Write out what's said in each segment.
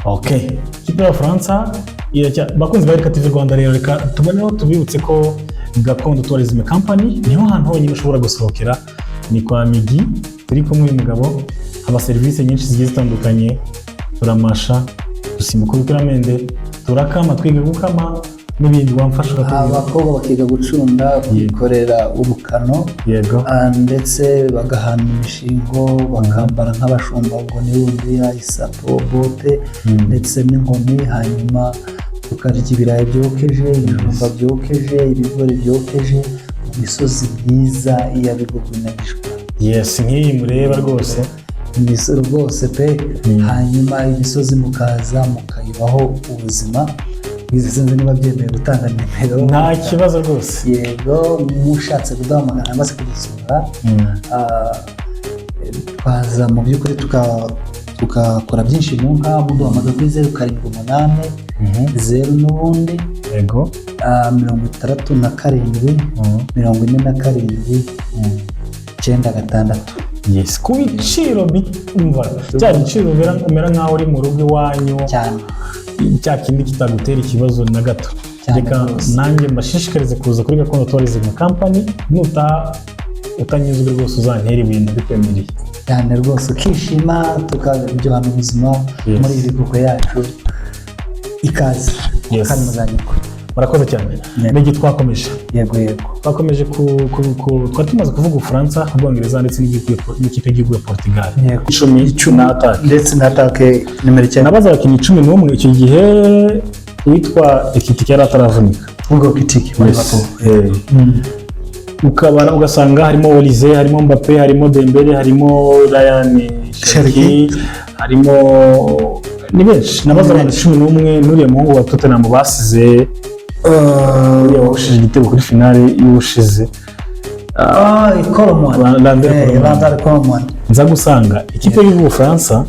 Ok, ikipe y'Abafaransa bakunzi ba Erika TV Rwanda rero, reka tuboneho tubibutse ko Gakondo Tourism Company niho hantu honyine ushobora gusohokera. Ni kwa Migi turi kumwe. Uyu mugabo haba serivisi nyinshi zigiye zitandukanye: turamasha, dusimbuka urukiramende, turakama, twiga gukama n'ibindi. Wamfasha ukatubwira? Abakobwa bakiga gucunda, kwikorera urukano, ndetse bagahana imishingo, bakambara nk'abashumba, ubwo ni rundiya, isapo, bote ndetse n'inkoni. Hanyuma tukarya ibirayi byokeje, ibijumba byokeje, ibigori byokeje mu misozi myiza ya Bigogwe na Gishwati. Yes, nk'iyi mureba rwose. Imisozi rwose pe. Hanyuma imisozi mukaza mukayibaho ubuzima bwiza. Sinzi niba byemewe gutanga nimero. Nta kibazo rwose. Yego, mushatse kuduhamagara cyangwa se kudusura, twaza mu by'ukuri tugakora byinshi mu nka. Muduhamagara kuri 078 0 n'ubundi 67 47 96. Yes, ku biciro umva cya giciro umera nk'aho uri mu rugo iwanyu. Cyane. Cya kindi kitagutera ikibazo na gato. Cyane Reka rwose. nanjye mbashishikarize kuza kuri Gakondo Tourism Company. Nutaha utanyuzwe rwose, uzantera ibintu bikwemereye. Cyane rwose, ukishima, tukaryohana ubuzima muri iyi bihugu yacu. Ikaze kandi muzanyurwa. Murakoze cyane. Migi, twakomeje. Yego. Twakomeje ku twari tumaze kuvuga Ubufaransa, Ubwongereza ndetse n'ikipe y'igihugu ya Portugal. 10 na attaque. Ndetse na attaque nimero 9. Nabaza abakinnyi 11. Icyo gihe uwitwa Ekitike yari ataravunika. Ubwo Ekitike muri Yes. Liverpool. Ukabara ugasanga harimo Olise, harimo Mbappe, harimo Dembele, harimo Rayan Cherki, harimo ni benshi. Nabaza abantu 11 n'uriya muhungu wa Tottenham basize, uriya wahushije igitego kuri finale y'ubushize. Ah, Kolo Muani. Randal Kolo Muani. Randal Kolo Muani. Nza gusanga ikipe y'Ubufaransa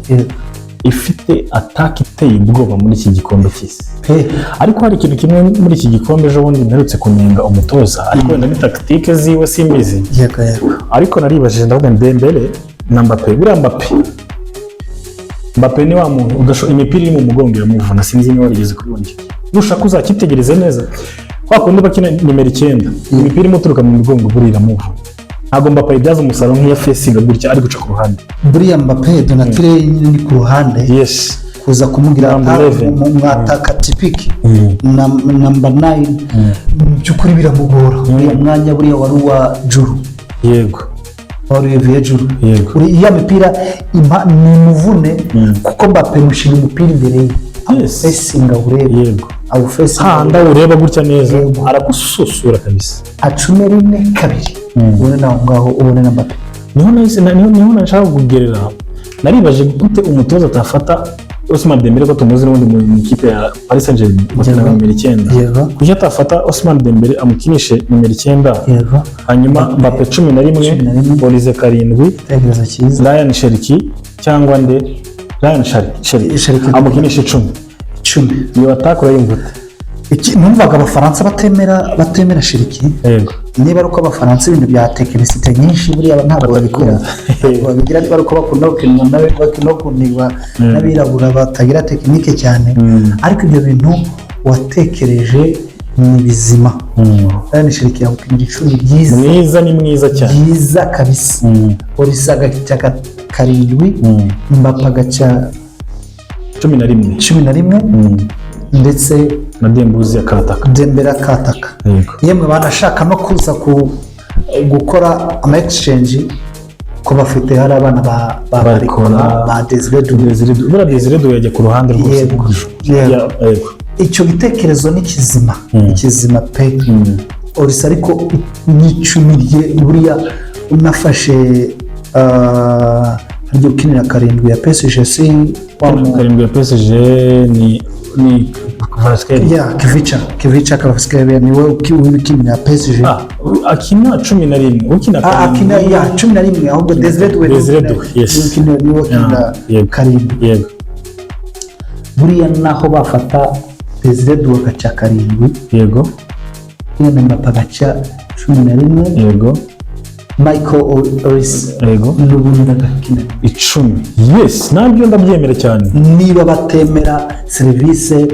ifite attaque iteye ubwoba muri iki gikombe cy'isi. Pe. Ariko hari ikintu kimwe muri iki gikombe ejo bundi mperutse kunenga umutoza, ariko wenda ni tactique ziwe, simbizi. yego yego Ariko naribajije, ndavuga ngo Dembele na Mbappe, buriya Mbappe ni wa muntu imipira iri mu mugongo iramuvuna. Sinzi niba warigeze kubibona icyo. Nushaka uzakitegereze neza, kwa kundi bakina nimero 9, imipira imuturuka mu migongo buriya iramuvuna. Ntabwo Mbappe ayibyaza umusaruro nk'iyo fesinga gutya ari guca ku ruhande. Buriya Mbappe de nature nyine ni ku ruhande. Kuza kumubwira Number 11. Mwataka typique na number 9, mu by'ukuri biramugora. Uriya mwanya buriya wari uwa Giroud. Wari Olivier Giroud. Uriya mipira ni umuvune, kuko Mbappe mushyira umupira imbere ye, awufesinga urebe, awufesinga. Hahandi awureba gutya neza, aragususura kabisa. Acume rimwe, kabiri, ubone naho ngaho, ubone na Mbappe. Niho nahise niho nashaka kugerera. Naribaje gute umutoza atafata Ousmane Dembele, ko tumuzi n'ubundi mu ikipe ya Paris Saint-Germain bakina nimero 9? Kuki atafata Ousmane Dembele amukinishe nimero 9, hanyuma Mbappe 11, 11. Olise 7, Igitekerezo cyiza. Rayan Cherki cyangwa nde, Rayan Cherki Cherki. amukinishe 10? 10. Iyo attaque urayumva ute? Numvaga Abafaransa batemera Cherki. Niba ari uko Abafaransa ibintu bya technicité nyinshi buriya ntabwo babigira. Batabikunda. Ntabwo babigira. Niba ari uko bakunda gukinwa bakunda kunigwa n'abirabura batagira technique cyane. Ariko ibyo bintu watekereje ni bizima. Rayan Cherki yagukinira 10 byiza. Mwiza, ni mwiza cyane. Byiza kabisa. Olise agaca 7, Mbappe agaca 11. 11, ndetse na Dembuzi akataka. Dembele akataka. Yemwe, banashaka no kuza ku gukora ama exchange, ko bafite hari abana ba Barcola, Barcola, ba Desire Doué. Desire Doué, buriya Desire Doué yajya ku ruhande rwose. Yego. Yego. Icyo gitekerezo ni kizima, ni kizima pe. Olise ariko n'icumi rye buriya unafashe, harya ukinira 7 ya PSG si wa 7 ya PSG ni Kvaratskhelia. Ya Kvicha Kvaratskhelia niwe ukinira PSG. Ah, akina 11, ukina Ah, akina 7. Ya 11, ahubwo Desire Doué. Desire Doué, yes. Niwe ukinira 7. Buriya naho bafata Desire Doué agaca 7, Kylian Mbappe agaca 11, Michael Olise n'ubundi agakina 10, yes, nabyo ndabyemera cyane. Niba batemera serivisi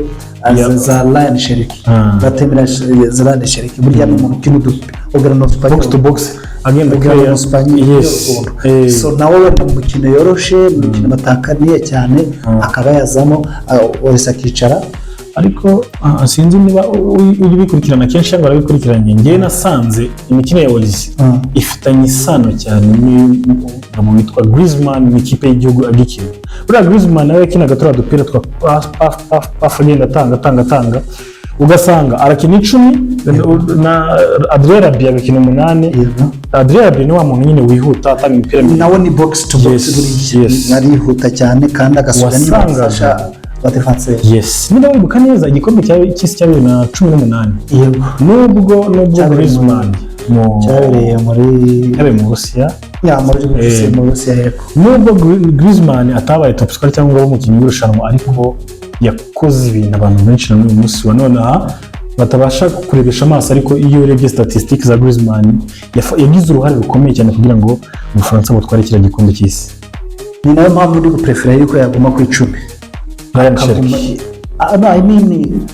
za Rayan Cherki, batemera za Rayan Cherki, burya ni umuntu ukina udupi Box to box, agenda creya. So nawe wenda mu mukino yoroshe, mu mikino batakaniye cyane, akaba yazamo, Olise akicara. Ariko sinzi niba ujya ubikurikirana kenshi cyangwa warabikurikiranye. Njyewe nasanze imikino ya Olise ifitanye isano cyane n'umugabo witwa Griezmann mu ikipe y'igihugu agikina. Buriya Griezmann nawe yakinaga turiya dupira twa pass, pass, pass, pass, agenda atanga, atanga, atanga, ugasanga arakina 10 na Adrien Rabiot agakina 8. Adrien Rabiot ni wa muntu nyine wihuta, atanga imipira miremire. Nawe ni box to box. Buriya arihuta cyane kandi agasubira niba afasha abadefanseri. Yes, niba wibuka neza igikombe cy'isi cya 2018, nubwo Griezmann mu Cyabereye muri cyabereye mu Burusiya. Ya, muri Burusiya, yego. Nubwo Griezmann atabaye top scorer cyangwa ngo abe umukinnyi w'irushanwa, ariko yakoze ibintu abantu benshi na n'uyu munsi wa none aha batabasha kurebesha amaso. Ariko iyo urebye statistiques za Griezmann, yagize uruhare rukomeye cyane kugira ngo Ubufaransa butware kiriya gikombe cy'isi. Ni nayo mpamvu ndi guprefera yuko yaguma ku 10. Rayan Akaguma Cherki. No, I mean,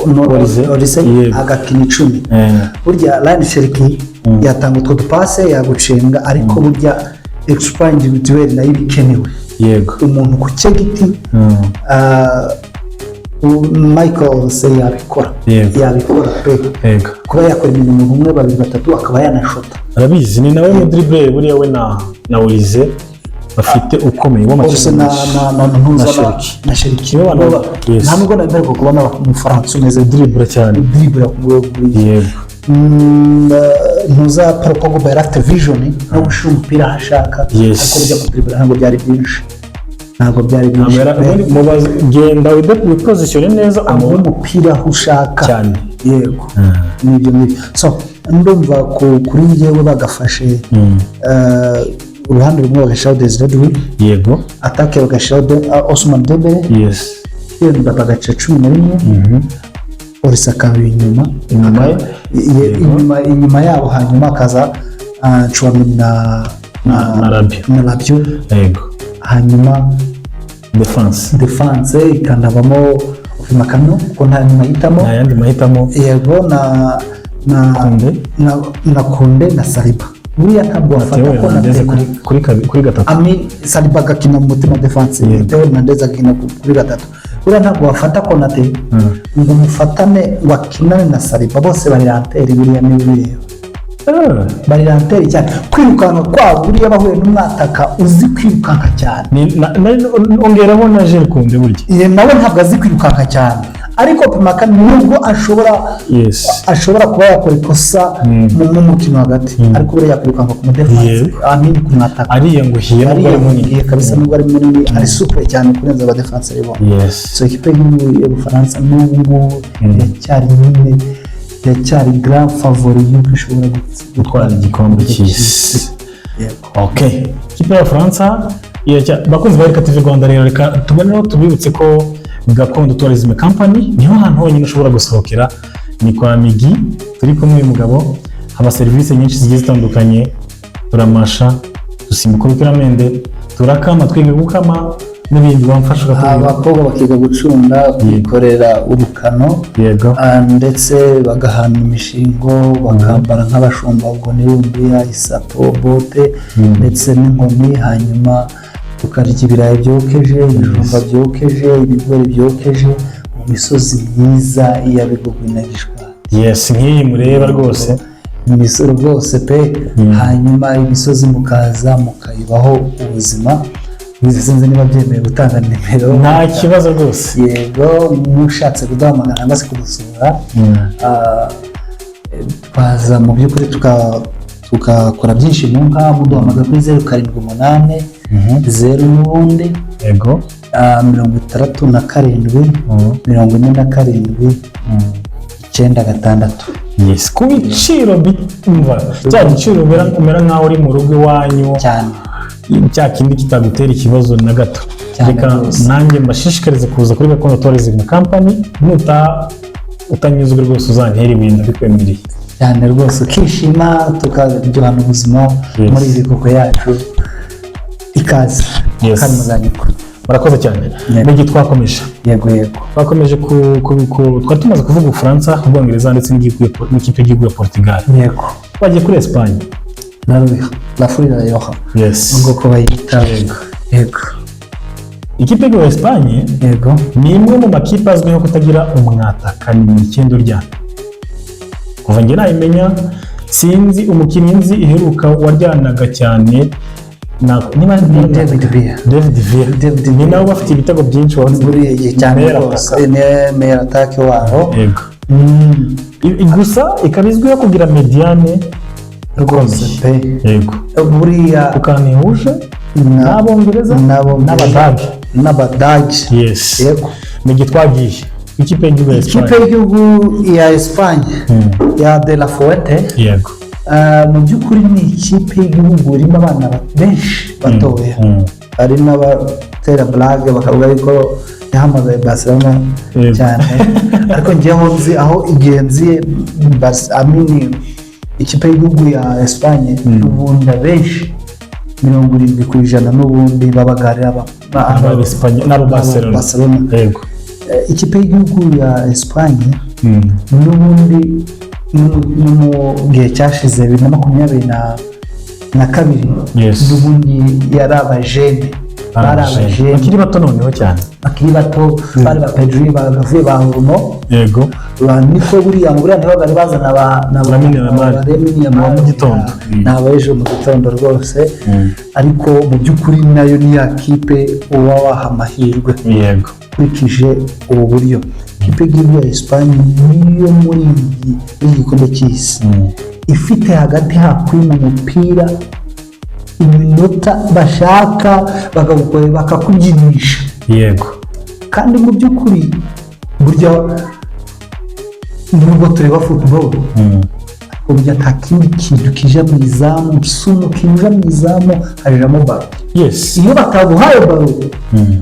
no, Olise. Olise agakina 10. Burya Rayan Cherki yatanga utwo dupase, yagucenga, ariko burya exploit individuel nayo iba ikenewe, umuntu ku cye giti. Michael Olise yabikora. Yabikora pe. Kuba yakora ibintu umuntu umwe, babiri, batatu, akaba yanashota. Arabizi, ni nawe mudribbleur buriya, we na Olise bafite ukomeye Olise w'amakipe na menshi. na Ntuza Na na Cherki. Na Cherki. Nibo bantu. Nta nubwo nabemererwa kubona umufaransa umeze Dribble cyane. Dribble ku rwego rwiza. Ntuza Paul Pogba yari afite vision no gushyira umupira aho ashaka, ariko bijya kudribura ntabwo byari byinshi, ntabwo byari Ntabwo byinshi. Mubaze, genda wipozisiyone neza, amuha amuha umupira aho ushaka. Cyane. Yego, nibyo ngibyo. So ndumva kuri njyewe bagafashe uruhande rumwe bagashyiraho Desire Doué, attaque bagashyiraho Ousmane Dembele, Kylian Mbappe agaca 11, Olise akaba inyuma. Inyuma ye? Inyuma yabo, hanyuma hakaza Tchouameni na Na Rabiot. Na Rabiot. Hanyuma Defense. Defense ikanabamo Upamecano kuko nta yandi mahitamo. Nta yandi mahitamo. Yego, na Kounde. na Kounde na Saliba. Buriya ntabwo wafata Theo ko na Hernandez kuri gatatu. Ami Saliba agakina mu mutima defense, Theo Hernandez agakina kuri gatatu. Buriya ntabwo wafata Konate ngo mufatane ngo akinane na Saliba, bose bari lenteur. Buriya niba ubireba, bari lenteur cyane. Kwirukanka kwabo, buriya bahuye n'umwataka uzi kwirukanka cyane. Ongeraho na Jules Kounde burya. Ye, nawe ntabwo azi kwirukanka cyane, ariko Upamecano nubwo ashobora ashobora kuba yakora ikosa mu mukino hagati, ariko buriya yakwirukanka ku mudefansi, amini ku mwataka. Ariyanguhiye nubwo ari munini. Ariyanguhiye kabisa, nubwo ari munini, ari souple cyane kurenza abadefanseri bombi. So ikipe y'igihugu y'Ubufaransa n'ubu ngubu iracyari nyine, iracyari grand favori y'uko ishobora Gutwara igikombe cy'isi. Yego. Okay, ikipe y'Abafaransa bakunzi ba Reka TV Rwanda rero, reka tubonereho tubibutse ko Gakondo Tourism Company niho hantu honyine ushobora gusohokera. Ni kwa Migi turi kumwe, uyu mugabo. Haba serivisi nyinshi zigiye zitandukanye: turamasha, dusimbuka urukiramende, turakama, twiga gukama n'ibindi. Wamfasha ukatubwira? Abakobwa bakiga gucunda, kwikorera urukano, ndetse bagahana imishingo, bakambara nk'abashumba, ubwo ni rumbiya, isato, bote ndetse n'inkoni. Hanyuma tukarya ibirayi byokeje, ibijumba byokeje, ibigori byokeje mu misozi myiza ya Bigogwe na Gishwati. Yes, nk'iyi mureba rwose. Imisozi rwose pe. Hanyuma imisozi mukaza mukayibaho ubuzima bwiza. Sinzi niba byemewe gutanga nimero. Nta kibazo rwose. Yego, mushatse kuduhamagara cyangwa se kudusura, twaza mu by'ukuri tugakora byinshi mu nka. Muduhamagara kuri 0780 n'ubundi 67 47 96. Yes, ku biciro umva cya giciro umera nk'aho uri mu rugo iwanyu. Cyane. Cya kindi kitagutera ikibazo na gato. Cyane Reka rwose. nanjye mbashishikarize kuza kuri Gakondo Tourism Company. Nuta utanyuzwe rwose uzantere ibuye, ndabikwemereye. Cyane rwose, ukishima, tukaryohana ubuzima muri iyi koko yacu. Ikaze kandi muzanyurwa. Murakoze cyane. Yego. Migi, twakomeje. Yego. Twakomeje ku twari tumaze kuvuga Ubufaransa, Ubwongereza ndetse n'ikipe y'igihugu ya Portugal. Twagiye kuri Espagne. La Rioja, la Furia Rioja, ubwo bayita. Yego. Ikipe y'igihugu ya Espagne ni imwe mu makipe azwiho kutagira umwataka nimero 9 uryana. Kuva njye nayimenya, sinzi umukinnyi nzi iheruka waryanaga cyane niba Ni David Villa. David Villa. David Ni Villa. nabo bafite ibitego byinshi wahoze Buriya igihe cyane Meilleur rwose attaquant. ni meilleur attaque wabo. Yego. Gusa ikaba izwiho kugira médiane Rwose pe. Yego. Buriya Ku kantu ihuje n'Abongereza n'Abongereza. n'Abadage. N'Abadage. Yes. Yego. Ni twagiye ikipe y'igihugu ya Ikipe Espagne. y'igihugu ya Espagne ya De La Fuente, mu by'ukuri ni ikipe y'igihugu irimo abana benshi batoya. Hari n'abatera blague bakavuga yuko yahamagaye Barcelona cyane, ariko njyewe nzi aho igenzi amini ikipe y'igihugu ya Espagne n'ubundi abenshi 70% n'ubundi babaga ari Aba Espagne n'aba Barcelona. Barcelona. Ikipe y'igihugu ya Espagne n'ubundi no mu gihe cyashize, 2022, n'ubundi yari abajene, bari abajene bakiri bato noneho cyane. Bakiri bato, bari ba Pedri, ba Gavi, ba Olmo, ba Nico. Buriya ngo buriya nibo bari bazana ba na ba Lamine Yamal. Ba Lamine Yamal. Mu gitondo. Ni abejo mu gitondo rwose, ariko mu by'ukuri nayo ni ya kipe uba waha amahirwe. Ukurikije ubu buryo, ikipe y'igihugu ya Espagne niyo muri iki gikombe cy'isi ifite hagati hakwima umupira iminota bashaka, bakagukorera, bakakubyinisha. Kandi mu by'ukuri burya nubwo tureba football, burya nta kindi kintu kija mu izamu, si umukinnyi uja mu izamu, hajamo ballon. Iyo bataguhaye ballon,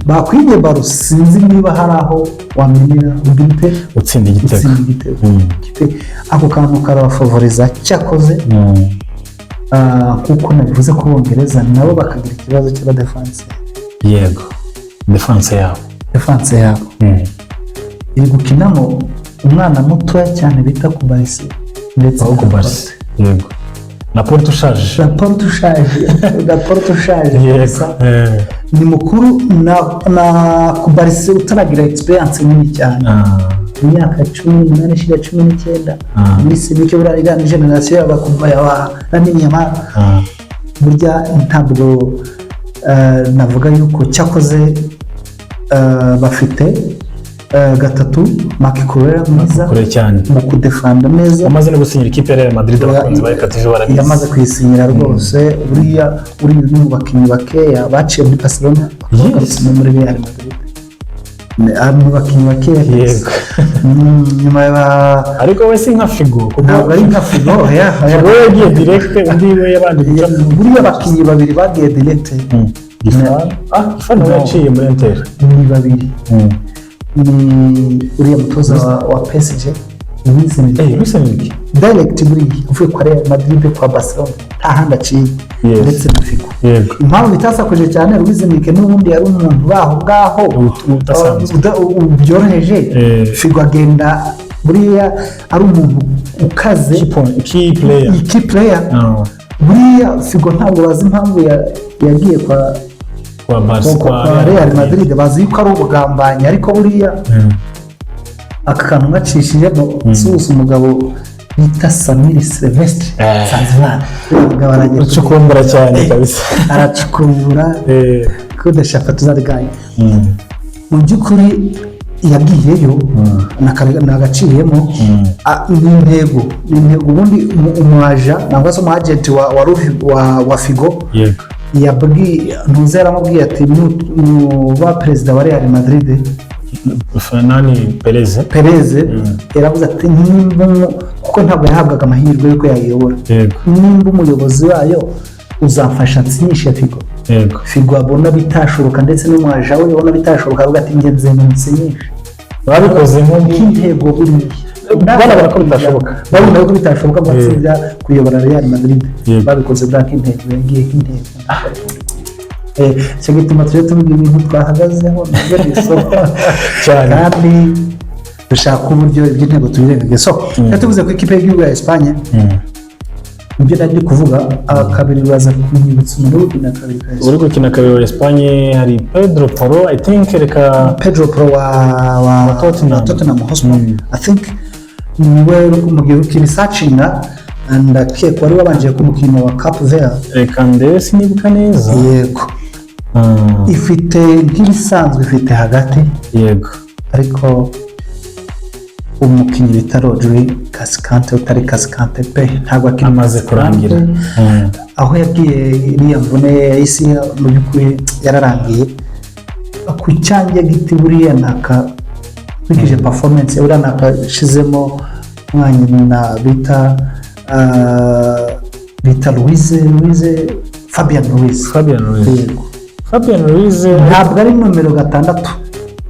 bakwimye ballon, sinzi niba hari aho wamenera ubwite utsinda igitego. Utsinda igitego. Ako kantu karabafavoriza cyakoze. Kuko nabivuze ko Abongereza nabo bakagira ikibazo cy'abadefanse. Yego, défense yabo. Défense yabo iri gukinamo umwana mutoya cyane bita Cubarsi ndetse aho na Cubarsi, yego, Laporte ushaje. Laporte ushaje, Laporte ushaje gusa. Ni mukuru na Cubarsi utaragira experience nini cyane, imyaka 18 ishyira 19, iminsi mike. Buriya iriya ni génération y'aba Lamine Yamal. Burya ntabwo navuga yuko cyakoze bafite gatatu Marc Cucurella mwiza kure cyane mu kudefanda neza. Amaze no gusinyira ikipe ya Real Madrid, abakunzi ba Ekative barabizi. Yamaze kuyisinyira rwose. Uriya uri mu bakinnyi bakeya baciye muri Barcelona bakagarutse no muri Real Madrid. Ni ari mu bakinnyi bakeya. Nyuma ya Ariko we si nka Figo kuko Ntabwo ari nka Figo, oya, oya. Figo we yagiye direct, undi we yabanje guca Buriya abakinnyi babiri bagiye direct Giffard, Giffard nawe No. yaciye muri Inter. Ni babiri, ni uriya mutoza wa PSG, Luis Enrique. Luis Enrique. Direct buriya uvuye kwa Real Madrid kwa Barcelona, nta handi aciye, ndetse na Figo. Impamvu bitasakuje cyane, Luis Enrique n'ubundi yari umuntu baho ngaho Udasanzwe. Byoroheje. Figo agenda buriya ari umuntu ukaze. Key point, key player. Key player. Buriya Figo ntabwo bazi impamvu yagiye kwa Kwa Barca. kwa Real Madrid, bazi yuko ari ubugambanyi, ariko buriya aka kantu ngacishijemo susa umugabo bita Samir Silvestre Nsanzimana. Uriya mugabo aragiye Ucukumbura cyane kabisa. Aracukumbura kudashaka tuzariganya. Mu by'ukuri yagiyeyo nagaciyemo. Ni intego ubundi umwaja nangwa se umu agent wa Figo yabwiye ntuze, yaramubwiye ati: "Nuba perezida wa Real Madrid." Nani, Perez. Perez yaravuze ati nimba kuko ntabwo yahabwaga amahirwe y'uko yayiyobora, nimba umuyobozi wayo uzamfasha nsinyishe Figo. Figo abona bitashoboka, ndetse n'umwaja we abona bitashoboka, avuga ati njye nzemera nsinyishe Babikoze nk'intego buriya. Banabona ko bitashoboka. Babona ko bitashoboka batsinda kuyobora Real Madrid. Babikoze bwa nk'intego, yagiye nk'intego. Icyo gituma tujya tuvuga ibintu twahagazeho, nabyo ni isoko. Cyane. Kandi dushaka uburyo iby'intego tubirengagiza. So iyo tuvuze ku ikipe y'igihugu ya Espagne, ibyo nari ndi kuvuga kabiri, baza kunyibutsa umuntu uri gukina kabiri ka Uri Espagne. Gukina kabiri wa Espagne hari Pedro Porro, I think, reka. Pedro Porro wa Tottenham. Wa Tottenham Hotspur. I think niwe mu gihe ukibisearchinga, ndakeka wari wabanje ku mukino wa Cape Verde. Reka ndebe, sinibuka neza. Yego. Ifite nk'ibisanzwe, ifite hagati, ariko umukinnyi bita Rodri Cascante utari Cascante pe, ntabwo akiri Amaze Cascante. kurangira. Aho yagiye iriya mvune yahise mu by'ukuri yararangiye. Ku cyanjye giti, buriya naka nkurikije performance, buriya nakashizemo umwanya bita bita Luiz Fabian Ruiz. Fabian Ruiz. Yego. Fabian Ruiz. Ntabwo ari nomero 6,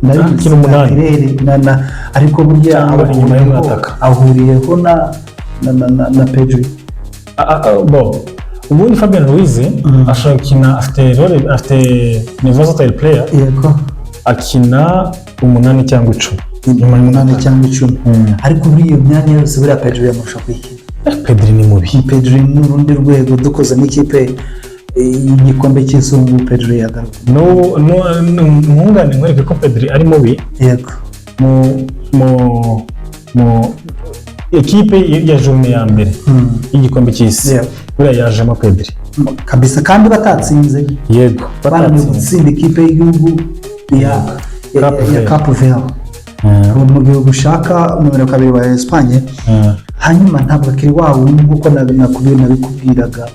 ndabizi. Akina 8. Naturel, ariko burya Cyangwa inyuma y'umwataka. Ahuriyeho na Pedri. Bo ubundi Fabian Ruiz ashobora gukina, afite role, afite ni versatile player. Akina 8 cyangwa 10 nyuma 8 y'umunani. Cyangwa 10. Ariko muri iyo myanya yose, buriya Pedri yamurusha kuyikina. Pedri ni mubi. Pedri ni urundi rwego. Dukoze n'ikipe y'igikombe cy'isi, Pedri yagaruka. N'ubu ntungane nkwereke ko Pedri ari mubi. Mu mu mu ekipe ya journée ya mbere y'igikombe cy'isi, buriya yajemo Pedri. Kabisa, kandi batatsinze. Bananiwe Batatsinze. Gutsinda ikipe y'igihugu Cape ya Verde. Cape Verde. Mu gihe ushaka nomero 2 wa Espagne, hanyuma ntabwo akiri wa wundi nk'uko nabikubwiraga.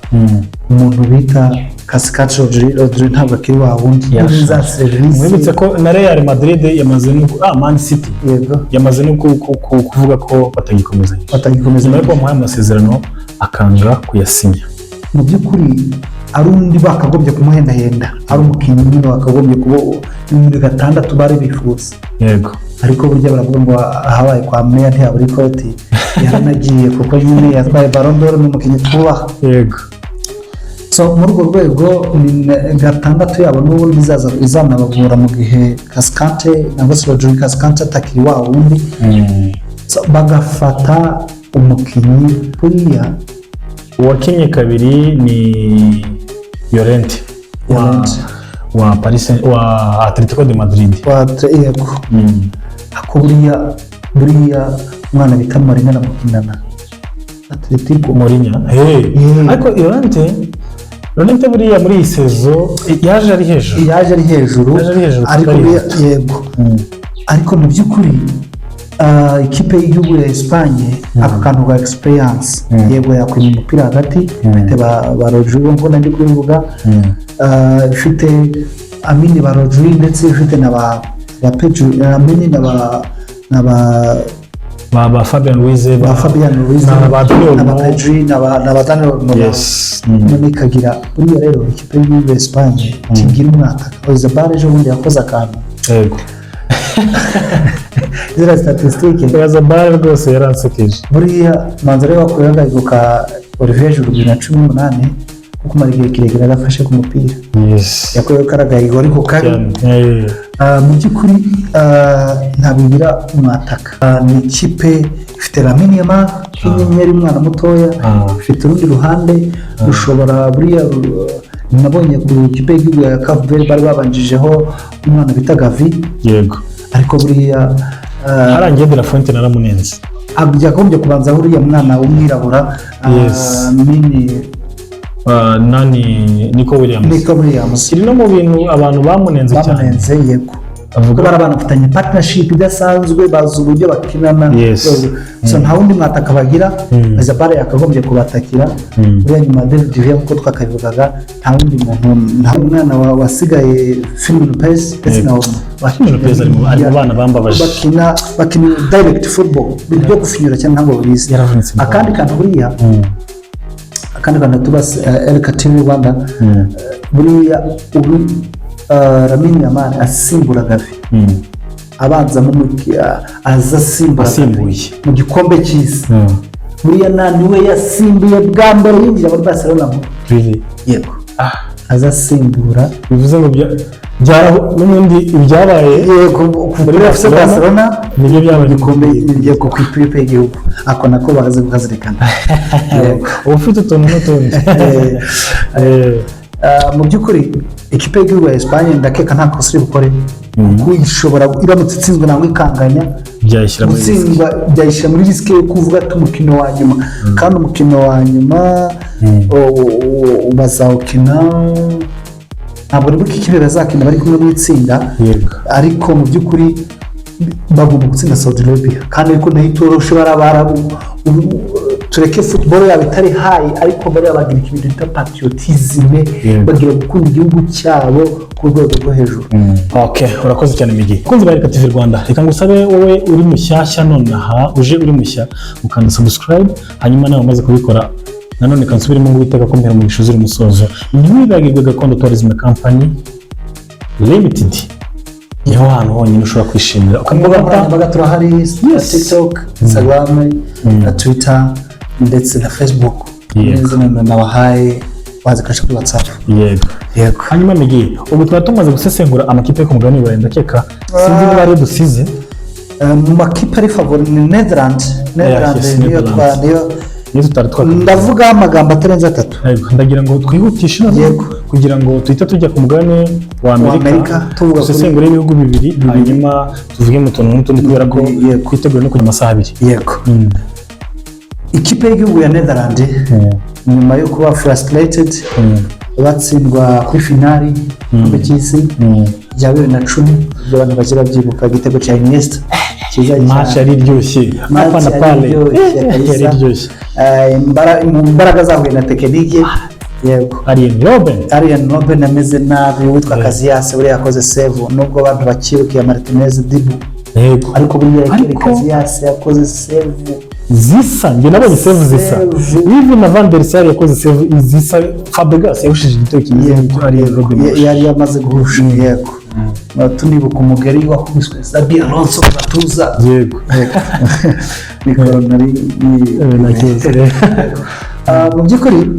Umuntu bita Cascante Rodri, Rodri ntabwo akiri wa wundi. Yashaje. Za serivisi. Mwibutse ko na Real Madrid yamaze no Man City yamaze no kuvuga ko batagikomezanya. Batagikomeza. Nyuma yo bamuhaye amasezerano akanga kuyasinya. Mu by'ukuri ari undi bakagombye kumuhendahenda, ari umukinnyi nyine wakagombye kuba nimero 6 bari bifuza. Ariko burya baravuga ngo ahabaye kwa meya ntihabura ikoti. Yaranagiye kuko nyine yatwaye Ballon d'Or, ni umukinnyi twubaha. So muri urwo rwego ni 6 yabo n'ubundi izaza izanabagora mu gihe Cascante nangwa se Rodri Cascante atakiri wa wundi. So, bagafata umukinnyi buriya. Uwakinnye kabiri ni Llorente wa, Llorente. Wa Paris wa Atletico de Madrid. Yego. Ako buriya umwana bita Marina aramukinana Atletico. Mourinho. Hey. Ariko Llorente buriya muri iyi saison yaje ari hejuru. Yaje ari hejuru. Yaje ari hejuru ariko kuko buriya arihuta. Yego, ariko mu by'ukuri ikipe y'igihugu ya Espagne, aka kantu ka experience, yego, yakwima umupira hagati, ifite ba Rodrigo nk'uko ndi kubivuga, ifite Amini ba Rodri, ndetse ifite na ba Pedri, Amini na ba ba Fabian Ruiz, ba Fabian Ruiz, na ba Daniel na ba Olmo. Pedri, na ba Daniel Olmo. None ikagira buriya rero ikipe y'igihugu ya Espagne kigira umwataka Oyarzabal, ejo bundi yakoze akantu. Ziriya statisitike. Oyarzabal rwose yaransekeje. Buriya manza rero bakuyeho agahigo ka Olivier Giroud 2018 ko kumara igihe kirekire adafashe ku mupira. Yakuyeho kariya gahigo ariko kabi. Cyane. Mu by'ukuri ntabwo igira umwataka. Ni ikipe ifite Lamine Yamal nk'inyenyeri, umwana mutoya. Ifite urundi ruhande rushobora buriya nabonye ku ikipe y'igihugu ya Cape Verde bari babanjijeho umwana bita Gavi. Ariko buriya Harangiye De La Fuente naramunenze. Yakagombye kubanzaho uriya mwana w'umwirabura, mini Nani, Nico Williams. Nico Williams. Kiri no mu bintu abantu bamunenze cyane. Bamunenze, yego. Avuga kuko bari banafitanye partnership idasanzwe, bazi uburyo bakinana. So nta wundi mwataka bagira. Oyarzabal yakagombye kubatakira. Buriya nyuma ya David Villa, nk'uko twakabivugaga, nta wundi muntu, nta mwana wasigaye, Fermin Lopez ndetse na Olmo. Fermin Lopez ari mu bana bambabaje. Bakina direct football, ibintu byo gufinyura cyane ntabwo babizi. Yaravunitse. Akandi kantu buriya, akandi kantu tuba Erika TV Rwanda, buriya ubu Lamine Yamal asimbura Gavi. Abanzamo aza asimbura. Asimbuye. Mu gikombe cy'isi. Buriya niwe yasimbuye bwa mbere yinjira muri Barcelona nkuru. Really? Yego, aza asimbura. Bivuze ngo byaraho n'ubundi ibyabaye Yego, muri kuri FC Barcelona nibyo byabaye. Igikombe, yego, ku ikipe y'igihugu, ako nako bazi kukazirikana. Yego. Uba ufite utuntu n'utundi. Mu by'ukuri ikipe y'igihugu ya Espagne ndakeka nta kosa iri bukore, kuko ishobora, iramutse itsinzwe nangwa ikanganya, byayishyira muri risk. Gutsindwa byayishyira muri risk yo kuvuga ati umukino wa nyuma, kandi umukino wa nyuma bazawukina, ntabwo nibuka ikipe bazakina bari kumwe mu itsinda. Ariko mu by'ukuri bagomba gutsinda Saudi Arabia, kandi ariko nayo itoroshe. Bari tureke football yabo itari high, ariko bariya bagira ikintu bita patriotisme, bagira gukunda igihugu cyabo ku rwego rwo hejuru. Ok, urakoze cyane, Migi. Bakunzi ba Erika TV Rwanda, reka ngusabe wowe uri mushyashya nonaha, uje uri mushya, ukanda subscribe, hanyuma nawe umaze kubikora nanone kansubiremo ngo Uwiteka kumpera umugisha uzira umusozo. Ntiwibagirwe Gakondo Tourism Company Limited, niho hantu honyine ushobora kwishimira Ku mbuga nkoranyambaga turahari: TikTok, Instagram na Twitter ndetse na Facebook. N'izo nomero nabahaye wazikoresha kuri WhatsApp. Yego. Yego. Hanyuma Migi, ubu twaba tumaze gusesengura amakipe yo ku mugabane w'Iburayi, ndakeka sinzi niba ariyo dusize. Mu makipe ari favori ni Netherland. Netherland niyo Netherlands. twa niyo Niyo tutari twakavuze. Ndavuga amagambo atarenze atatu. Yego, ndagira ngo twihutishe noneho kugira ngo tuhite tujya ku mugabane wa Amerika, Amerika, tuvuga dusesengure ibihugu bibiri, hanyuma tuvuge mu tuntu n'utundi, kubera ko Yego. twitegure no kujya amasaha 2. Yego, ikipe y'igihugu ya Netherland nyuma yo kuba frustrated, batsindwa kuri finali igikombe cy'isi bya 2010, ibyo abantu bajya babyibuka, igitego cya Iniesta cyiza. Match yari iryoshye hapa na Match pale. yari iryoshye kabisa. Yari iryoshye. Mu mbaraga zahuye na technique, yego. Arjen Robben. Arjen Robben ameze nabi, witwa Casillas buriya yakoze save, nubwo abantu bakirukiye Martinez Dibu, ariko buriya Iker Casillas yakoze save. Zisa, njye nabonye save zisa. Save. Even na Van der Sar yakoze save zisa. Fabregas yahushije igitego kimeze nk'icyo Arjen Robben Yari yamaze guhusha, yego. Tunibuka umugeri wakubiswe Xabi Alonso mu gatuza. Mikoro nari Nta kibazo. Mu by'ukuri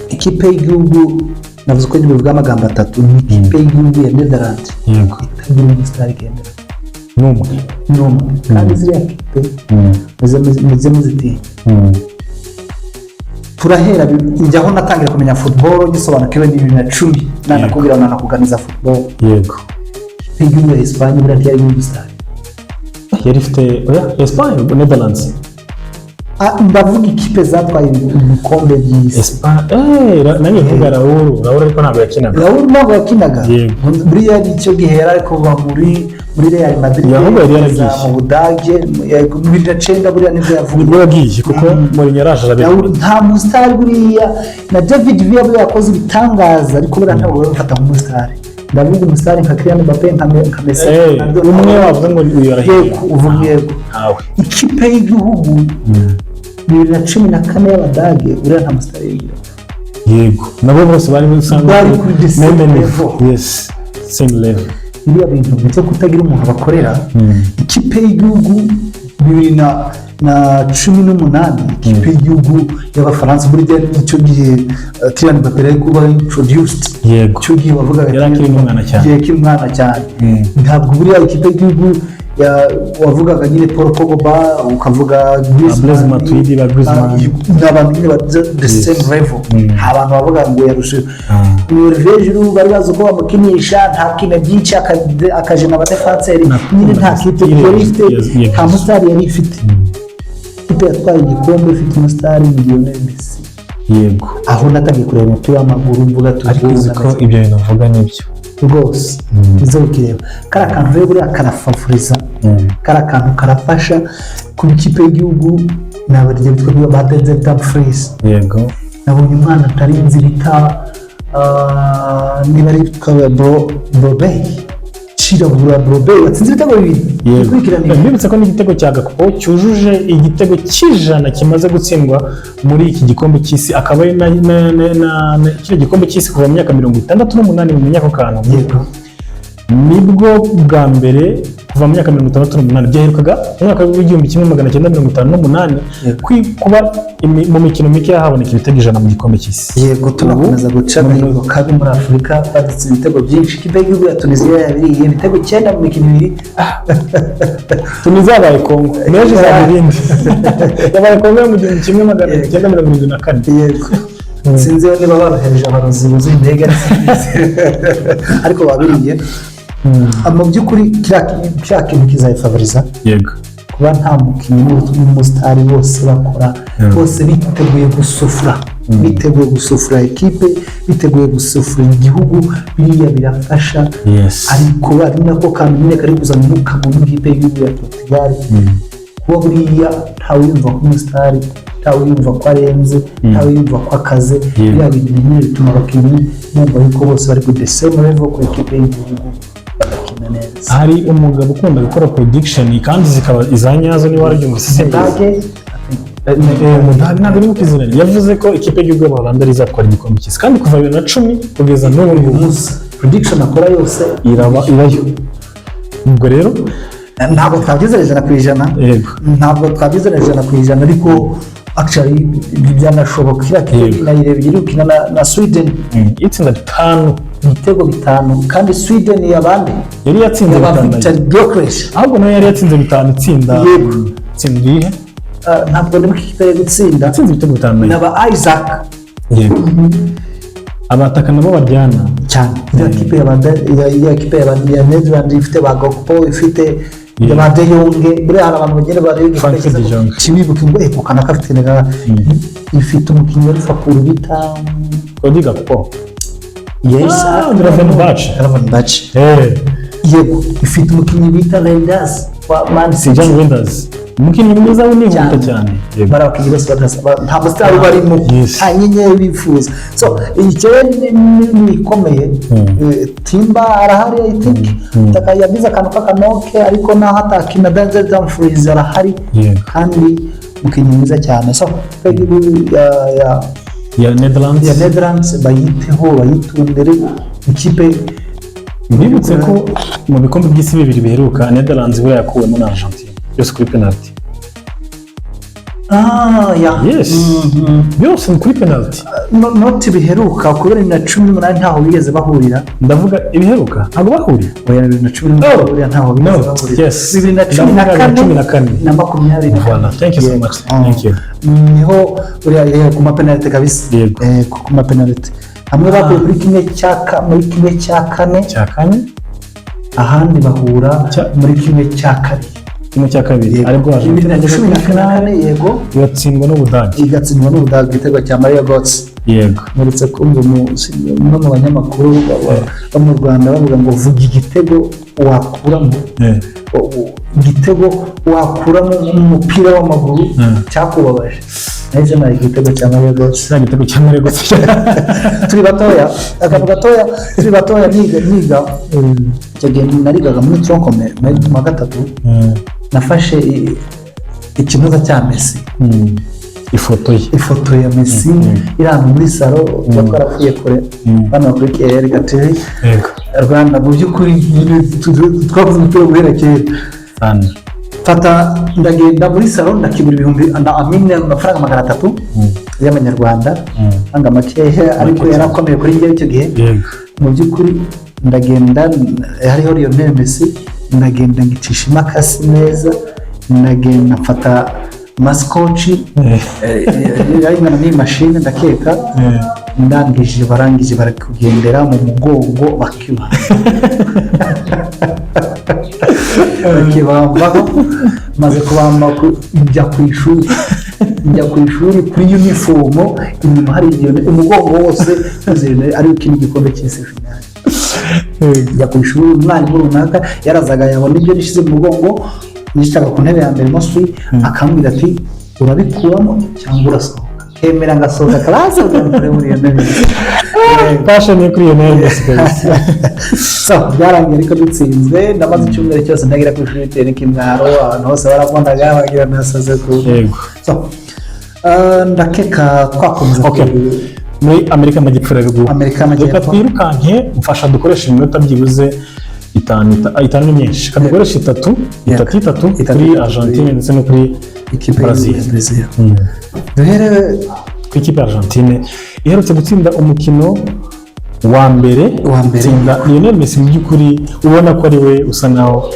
ikipe y'igihugu, navuze ko bivuga amagambo atatu, ni ikipe y'igihugu ya Netherlands itagira umusitari igendera. N'umwe. N'umwe. Kandi ziriya kipe muze muzitinya. Turahera njyaho natangira kumenya football gisobanukiwe ni 2010, nanakubwira nanakuganiza football. Ikipe y'igihugu ya Espagne buriya ntiyari umusitari. Yari ifite, oya, Espagne, Netherlands. Ndavuga ikipe zatwaye ibikombe by'isi. Espagne, nanjye mvuga Raul, ariko ntabwo yakinaga. Raul ntabwo yakinaga. Buriya icyo gihe yari ari kuva muri Real Madrid Ahubwo yari yaragiye. mu Budage, yego, 2009 buriya nibwo yavuye. Nibwo yagiye, kuko Mourinho yaraje arabera. Raul nta musitari buriya, na David Villa buriya yakoze ibitangaza, ariko buriya ntabwo bamufata nk'umusitari. Ndavuga umusitari nka Kylian Mbappe, nka Messi, Ronaldo. Umwe wavuga ngo uyu arahiye. Yego, uvuga yego. Ntawe. Ikipe y'igihugu 2014 y'Abadage buriya nta musitari yigira. Yego, nabo bose bari usanga Bari kuri the same Meme level. Yes, same level. Biriya bintu byo kutagira umuntu bakorera. Ikipe y'igihugu 2018, ikipe y'igihugu y'Abafaransa, muri icyo gihe Kylian Mbappe yari kuba introduced. Icyo gihe wavugaga Yari akiri n'umwana cyane. Yari akiri umwana cyane. Ntabwo buriya ikipe y'igihugu wavugaga nyine Paul Pogba, ukavuga Blaise Matuidi, ba Griezmann. Ni abantu nyine ba the same level. Nta bantu bavuga ngo yarushe. Ni Olivier Giroud bari bazi uko bamukinisha, nta kina byinshi, akajena abadefanseri nyine, nta kipe yari ifite, nta musitari yari ifite. Ikipe yatwaye igikombe ifite umusitari ni Lionel Messi. Aho natangiye kureba umupira w'amaguru mvuga ati Ariko uzi ko ibyo bintu uvuga nibyo. Rwose uze ukireba kariya kantu rero, buriya karafavoriza, kariya kantu karafasha ku ikipe y'igihugu. Ni abaryo bitwa ba Denzel Dumfries. Nabonye umwana atari nzi bita niba ari Brobbey, cirabura, Brobbey watsinze ibitego bibiri bikurikirana. Mbibutsa ko n'igitego cya Gakpo cyujuje igitego cy'ijana kimaze gutsindwa muri iki gikombe cy'isi, akaba ari na kino gikombe cy'isi kuva mu myaka 68 mu myaka kantu. Nibwo bwa mbere kuva mu myaka 68, byaherukaga mu mwaka w'1958, kuba mu mikino mike haboneka ibitego 100 mu gikombe cy'isi. Yego, tunakomeza guca agahigo kabi muri Afurika, badutse ibitego byinshi. Ikipe y'igihugu ya Tunisiya yabiriye ibitego 9 mu mikino 2. Tunisia yabaye Kongo, n'ejo izaba irindi. Yabaye Kongo yo mu 1974. Yego, sinzi niba barohereje abarozi buzuye indege, ariko babiriye. Mu by'ukuri kiriya kintu kizayifavoriza kuba nta mukinnyi w'umusitari, bose bakora, bose biteguye gusufura, biteguye gusufura ekipe, biteguye gusufura igihugu. Biriya birafasha. Ariko ari nako kantu nyine kari kuzana umwuka mubi mu ikipe y'igihugu ya Portugal, kuba buriya ntawiyumva ko umusitari, ntawiyumva ko arenze, ntawiyumva ko akaze. Biriya bintu nyine bituma abakinnyi bumva yuko bose bari ku the same level ku ikipe y'igihugu, bagakina neza. Hari umugabo ukunda gukora prediction kandi zikaba iza nyazo, niba warabyumvise, simbizi. Umudage. Umudage, ntabwo ari izina rye. Yavuze ko ikipe y'igihugu y'Abaholandi izatwara igikombe cy'isi, kandi kuva 2010 kugeza n'ubu Uyu ngubu munsi prediction akora yose iraba ibayo. Ubwo rero ntabwo twabyizera 100%. Ntabwo twabyizera 100%, ariko actually byanashoboka. Iriya kipe nayirebye iri gukina na Sweden. Itsinda 5. Ibitego 5, kandi Sweden yabande? Yari yatsinze yaba 5 Victor nayo. Gyökeres. Ahubwo nayo yari yatsinze 5, itsinda. Itsinda iyihe? Ntabwo ndimo ikipe yo gutsinda. Yatsinze ibitego 5 nayo. Naba Isaac. Yego, abataka nabo baryana. Cyane. Iriya kipe ya iriya kipe ya Netherlands ifite ba Gakpo, ifite ba De Jong. Buriya hari abantu bagenda bareba igikombe Frank de cyiza, Jong. kibibuka ngo kanaka afite ifite umukinnyi wa Liverpool bita Cody Gakpo. Yes. Ah, Gravenberch. Gravenberch. Yego, ifite umukinnyi bita Reijnders wa Man City. Tijjani Reijnders, umukinnyi mwiza winihuta Cyane. cyane. Yego. Bari abakinnyi bose nta musitari barimo, nta nyenyeri bifuza. So iyi rero ni ikomeye. Timber arahari, I think. Yagize akantu k'akanoke, ariko naho atakina, Denzel Dumfries arahari kandi umukinnyi mwiza cyane. So igihugu ya Ya Netherlands. Ya Netherlands bayiteho, bayitondere, ikipe. Mbibutse ko mu bikombe by'isi bibiri biheruka, Netherlands buriya yakuwemo na Argentine byose kuri penalty. Ah, ya. Yes. Byose ni kuri penalty. No, noti biheruka, kubera 2018 ntaho bigeze bahurira. Ndavuga ibiheruka, ntabwo bahuriye. Oya, 2018 Oh. buriya ntaho bigeze No. bahurira. Ndavuga 2014 2014. Na 24. Voilà. Thank you so much. Thank you. Niho buriya ku mapenalite kabisa. Ku mapenalite hamwe bakuye muri 1/4. Cya kane. Ahandi bahura muri 1/2. 1/2, aribwo 2014, yego. Igatsindwa n'Ubudage. Igatsindwa n'Ubudage, igitego cya Mario Götze. Mperutse kumva umwe mu banyamakuru bo mu Rwanda bavuga ngo vuga igitego wakuramo igitego wakuramo umupira w'amaguru cyakubabaje. Nahise nari igitego cya Mario Götze. Cya gitego cya Mario Götze. Turi batoya, akantu gatoya, turi batoya, niga icyo gihe narigaga muri tronc commun mu wa gatatu, nafashe ikinoza cya Messi. Ifoto ye. Ifoto ya Messi iri ahantu muri salo, tuba twarapfuye kure. Bano bakurikiye Erega TV Rwanda, mu by'ukuri nyine twakoze umupira guhera kera. Cyane. Mfata ndagenda muri salo, ndakigura ibihumbi na amine, amafaranga 300 y'amanyarwanda, amafaranga makeya ariko yarakomeye kuri njyewe icyo gihe. Mu by'ukuri ndagenda, hariho Lionel Messi, ndagenda ngicisha imakasi neza, ndagenda mfata masikoci yari ingana n'iyi mashini ndakeka, ndangije barangije barakugendera mu mugongo, bakiba bakibambaho. Maze kubamba, njya ku ishuri kuri unifomo inyuma hari Lionel, umugongo wose wuzuye Lionel ari gukina igikombe cy'isi finale. Njya ku ishuri, umwarimu runaka yarazaga yabona ibyo nishyize mu mugongo, nicaga ku ntebe ya mbere mostly, akambwira ati urabikuramo cyangwa urasohoka. Kemera ngasohoka classe kugira ngo nkure muri iyo ntebe. Passion yo kuri Lionel Messi kabisa. So byarangiye ariko dutsinzwe. Ndamaze icyumweru cyose ndagira ku ishuri bitewe n'ikimwaro, abantu bose barabonaga bagira nasaze ku so ndakeka twakomeza. Muri Amerika y'Amajyepfo rero. Amerika y'Amajyepfo. Reka twirukanke, mfasha dukoreshe iminota byibuze Itanu, itanu ni myinshi, kandi ukoresha itatu, itatu, itatu Itatu, kuri itatu. Argentine ndetse no kuri Ikipe Brazil. ya Brazil. Duhere Ku ikipe ya Argentine iherutse gutsinda umukino wa mbere. Wa mbere. Itsinda Lionel Messi, mu by'ukuri ubona ko ari we usa naho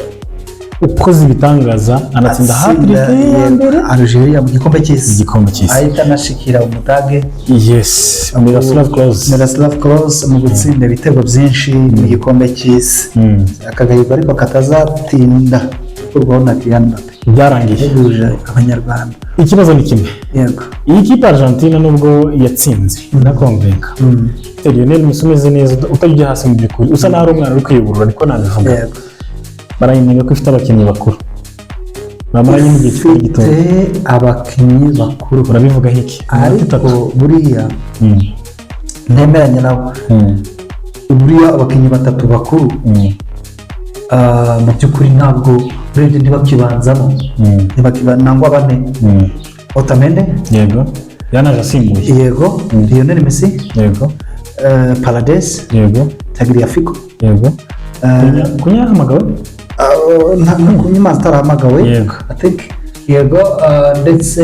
ukoze ibitangaza, anatsinda Atsinda, hat-trick ya yego, mbere. Algeria mu gikombe cy'isi. Igikombe cy'isi. Ahita anashikira Umudage. Yes, Miroslav Klose. Miroslav Klose mu gutsinda ibitego byinshi mu gikombe cy'isi. Akagahigo ariko katazatinda gukurwaho na Kylian Mbappe. Byarangiye. Yahebuje Abanyarwanda. Ikibazo ni kimwe. Iyi kipe ya Argentine, nubwo yatsinze inakonvenka, ifite Lionel Messi umeze neza, utajya ujya hasi, mu by'ukuri usa naho ari umwana uri kwiyuburura, niko nabivuga. Barayinenga ko ifite abakinnyi bakuru bamaranye n'igihe kitari gito. Ifite abakinnyi bakuru. Urabivugaho iki? Iminota itatu. Ariko buriya ntemeranya nabo. Buriya abakinnyi batatu bakuru, mu by'ukuri ntabwo urebye ntibakibanzamo. Nangwa bane. Otamendi. Yego, yanaje asimbuye. Yego, Lionel Messi. Paredes. Tagliafico. Kunya yahamagawe? Kunyuma atarahamagawe. I think yego, ndetse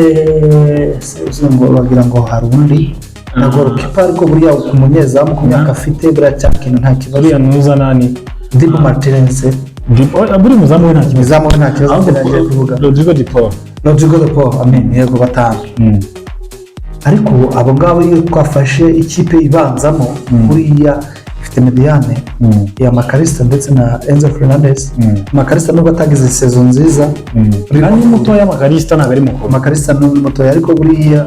se ngo bagira ngo hari undi na goalkeeper, ariko buriya ku munyezamu, ku myaka afite, buriya cya kintu nta kibazo. Uriya nuza nani? Dibu Martinez. Buri muzamu we nta kibazo. Izamu we nta kibazo. Ahubwo nagiye kuvuga. Rodrigo de Paul. Rodrigo de Paul, amen, yego, batanu. Ariko abo ngabo iyo twafashe ikipe ibanzamo, buriya ifite médiane ya Mac Allister ndetse na Enzo Fernandez. Mac Allister nubwo atagize saison nziza, Kandi ni mutoya Mac Allister, ntabwo ari mukuru. Mac Allister ni mutoya, ariko buriya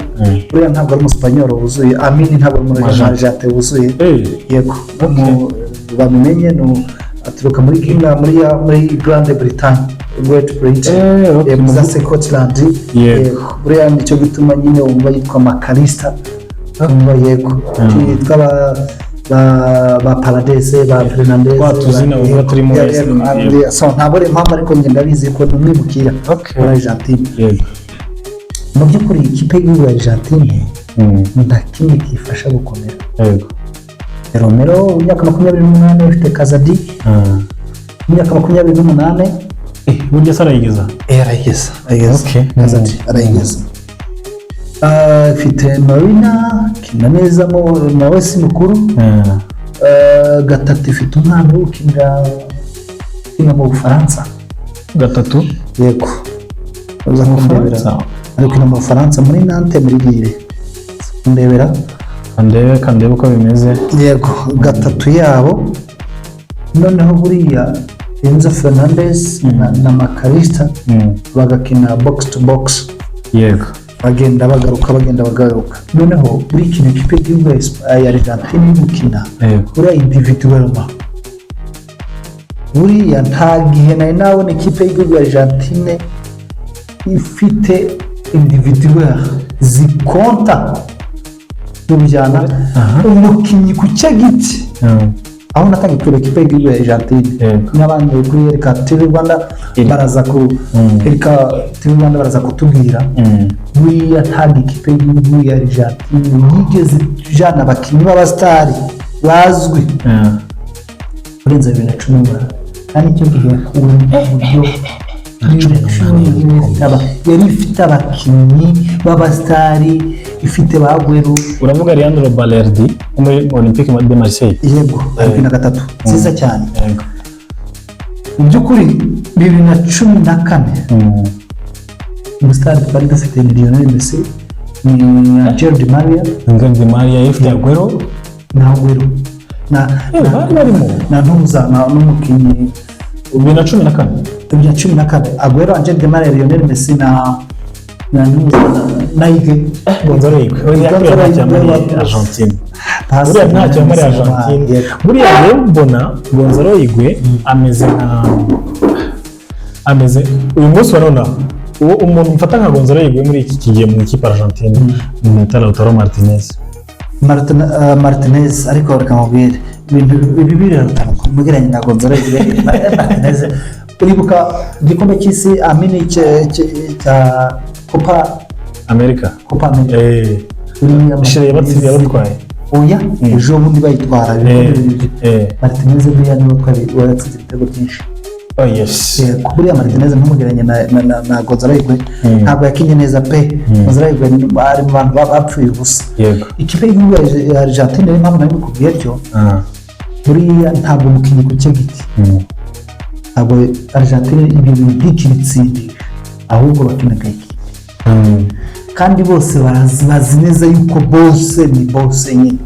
buriya ntabwo ari umusipanyoro wuzuye, amini ntabwo ari umuargentine wuzuye. Yego. Babimenye ni aturuka muri Gina, muri Grande Bretagne, Great Britain. Yego, za Scotland. Yego, buriya nicyo gituma nyine wumva yitwa Mac Allister, wumva yego yitwa ba Paredes, ba Fernandez. Twa tuzina wumva turi muri Yego. So ntabwo ari impamvu, ariko njye ndabizi ko ni umwimukira muri Argentine. Mu by'ukuri ikipe y'igihugu ya Argentine nta kimwe kiyifasha gukomera. Romero w'imyaka 28, ufite Kazadi w'imyaka 28. Burya se arayigeza? Arayigeza, arayigeza. Kazadi arayigeza. Ifite Marina kina neza nawe si mukuru. Gatatu ifite umwana ukinira ukina mu Bufaransa. Gatatu? Yego, uza kundebera. Bufaransa? Ari gukina mu Bufaransa, muri Nantes, muri Lille, kundebera. Kandebe, kandebe uko bimeze. Yego, gatatu yabo. Noneho buriya Enzo Fernandez na Mac Allister bagakina box to box. Bagenda bagaruka, bagenda bagaruka. Noneho buri kintu ikipe y'igihugu ya Argentine iri gukina, buriya individuellement, buriya nta gihe nari nabona ikipe y'igihugu ya Argentine ifite individuel zikonta rubijyana umukinnyi ku cye giti. Aho natangiye kureba ikipe y'igihugu ya Argentine, n'abandi kuri Erika TV Rwanda baraza ku Erika TV Rwanda baraza kutubwira, buriya ntabwo ikipe y'igihugu ya Argentine yigeze ijana abakinnyi b'abasitari bazwi kurenza 2018, kandi icyo gihe uburyo 2018 yari ifite abakinnyi b'abasitari, ifite ba Agüero. Uravuga Leandro Balerdi wo muri Olympique de Marseille? Yego, ari na gatatu nziza cyane. Mu by'ukuri 2014, umusitari twari dufite ni Lionel Messi, ni Angel Di Maria. Angel Di Maria, ifite Agüero. Na Agüero na Bari barimo. Na ntuza na n'umukinnyi. 2014. 2014, Agüero, Angel Di Maria, Lionel Messi na ntuza na Higuaín. Gonzalo Higuaín buriya ntacyo yamariye Argentine. Buriya ntacyo yamariye Argentine. Buriya rero mbona Gonzalo Higuaín ameze nka ameze uyu munsi wa none, uwo umuntu mfata nka Gonzalo Higuaín muri iki gihe mu ikipe Argentine ni bita Lautaro Martinez. Martinez, ariko reka mubwire ibintu ibi birarutana mugeranye na Gonzalo Higuaín. Martinez, uribuka igikombe cy'isi amini cya Copa America? Copa America? Shire yabatsindiye, yabatwaye. Oya, ejo bundi bayitwara ibikombe bibiri. Martinez buriya niwe watsinze ibitego byinshi. Oh yes. Yego, buriya Martinez ntumugereranye na Gonzalo Higuain. Ntabwo yakinnye neza pe. Gonzalo Higuain ari mu bantu bapfuye ubusa. Ikipe y'igihugu ya Argentine niyo mpamvu nari mbikubwiye atyo. Buriya ntabwo umukinnyi ku cye giti, ntabwo Argentine ibyo bintu ntikibitsindisha, ahubwo bakina nka ekipe. Kandi bose bazi neza yuko bose ni bose nyine.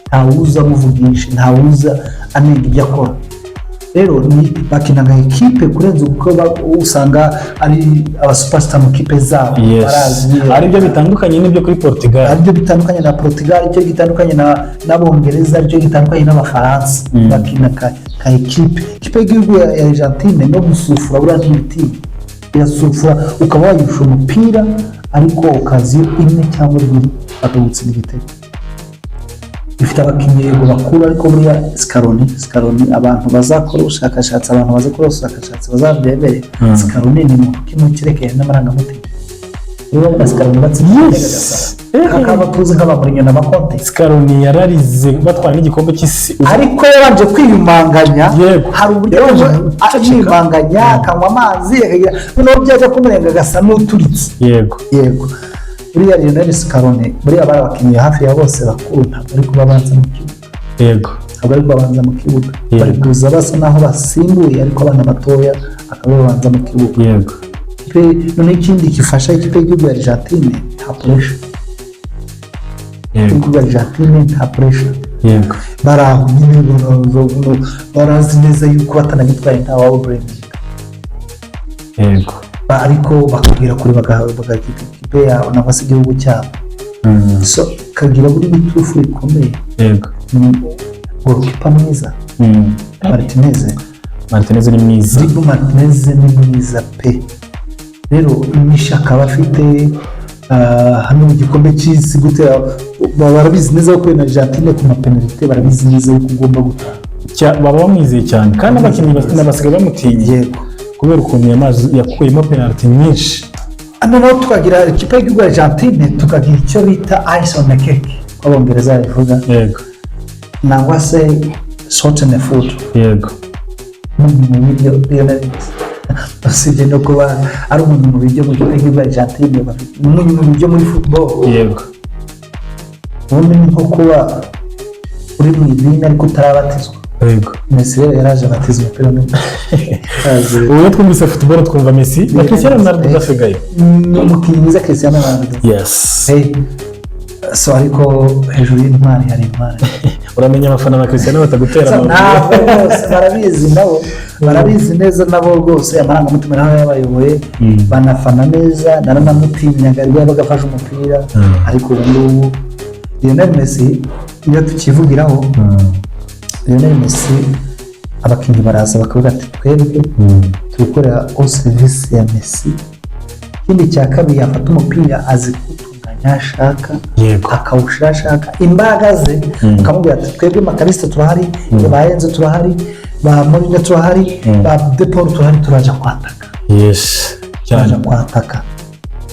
Ntawuza amuvugisha, ntawuza anenga ibyo akora. Rero ni bakina nka ekipe kurenza uko usanga ari abasuperstar mu kipe zabo. Barazi. Aribyo bitandukanye n'ibyo kuri Portugal. Aribyo bitandukanye na Portugal, icyo gitandukanye n'Abongereza, aricyo gitandukanye n'Abafaransa. Bakina ka ekipe. Ikipe y'igihugu ya Argentine no gusufura buriya ntibitinya, irasufura ukaba wayirusha umupira, ariko ukazi imwe cyangwa ebyiri bakagutsinda igitego. Ifite abakinnyi yego bakuru, ariko buriya Scaloni, abantu bazakora ubushakashatsi, abantu bazakora ubushakashatsi bazabyemere, Scaloni ni umuntu ukimukirekeye n'amarangamutima. Niba ubona Scaloni batsinda igitego agasara, kakaba tuzi nk'aba Mourinho na ba Conte. Scaloni yararize batwara n'igikombe cy'isi. Ariko yabanje kwiyumanganya. Hari uburyo Yabanje yabanje yiyumanganya, akanywa amazi, akagira noneho byajya kumurenga agasa n'uturitse. Yego, buriya Lionel Scaloni, buriya bari abakinnyi hafi ya bose bakuru, ntabwo ari kuba abanza mu kibuga. Ntabwo ari kuba abanza mu kibuga. Bari kuza basa naho basimbuye, ariko abana batoya akaba babanza mu kibuga. Noneho ikindi gifasha ikipe y'igihugu ya Argentine, nta pressure. Igihugu ya Argentine nta pressure. Bari aho nyine barazi neza yuko batanagitwaye nta waba bureminga. Ariko bakabwira kure bagakipa ikipe yabo nangwa se igihugu cyabo. So kagira buri iturufu rikomeye. Ni goalkeeper mwiza. Martinez. Martinez ni mwiza. Dibu Martinez ni mwiza pe. Rero n'ishyaka aba afite, hano mu gikombe cy'isi gutera, barabizi neza ko na Argentine ku mapenalite barabizi neza yuko ugomba gutaha. Baba bamwizeye cyane, kandi n'abakinnyi basigaye bamutinye kubera ukuntu yamaze yakuyemo penaliti nyinshi. Noneho tukagira ikipe y'igihugu ya Argentine, tukagira icyo bita ice on the cake, uko Abongereza babivuga, nangwa se salt in the food. Umuntu mu biryo Lionel Messi, usibye no kuba ari umuntu mu biryo mu kipe y'igihugu ya Argentine, bafite umunyu mu biryo muri football. Ubundi ni nko kuba uri mu idini ariko utarabatizwa. Messi rero yaraje abatiza umupira n'umwe. Ubu iyo twumvise football twumva Messi na Cristiano Ronaldo udasigaye. Ni umukinnyi mwiza Cristiano Ronaldo. Hey. So ariko hejuru y'intwari hari intwari. Uramenya abafana ba Cristiano batagutera amabuye. Ntabwo rwose, barabizi nabo, barabizi neza nabo rwose. Amarangamutima nawe yabayoboye. Banafana neza. Naranamutinyaga ariko yabaga afashe umupira. Ariko ubu ngubu Lionel Messi iyo tukivugiraho, Lionel Messi abakinnyi baraza bakavuga ati twebwe turi gukorera au service ya Messi. Ikindi cya kabiri, yafata umupira azi kuwutunganya aho ashaka, akawushyira aho ashaka, imbaraga ze. Akamubwira ati twebwe Mac Allister turahari, ba Enzo turahari, ba Molina turahari, ba De Paul turahari, turaja kwataka. Turaja kwataka,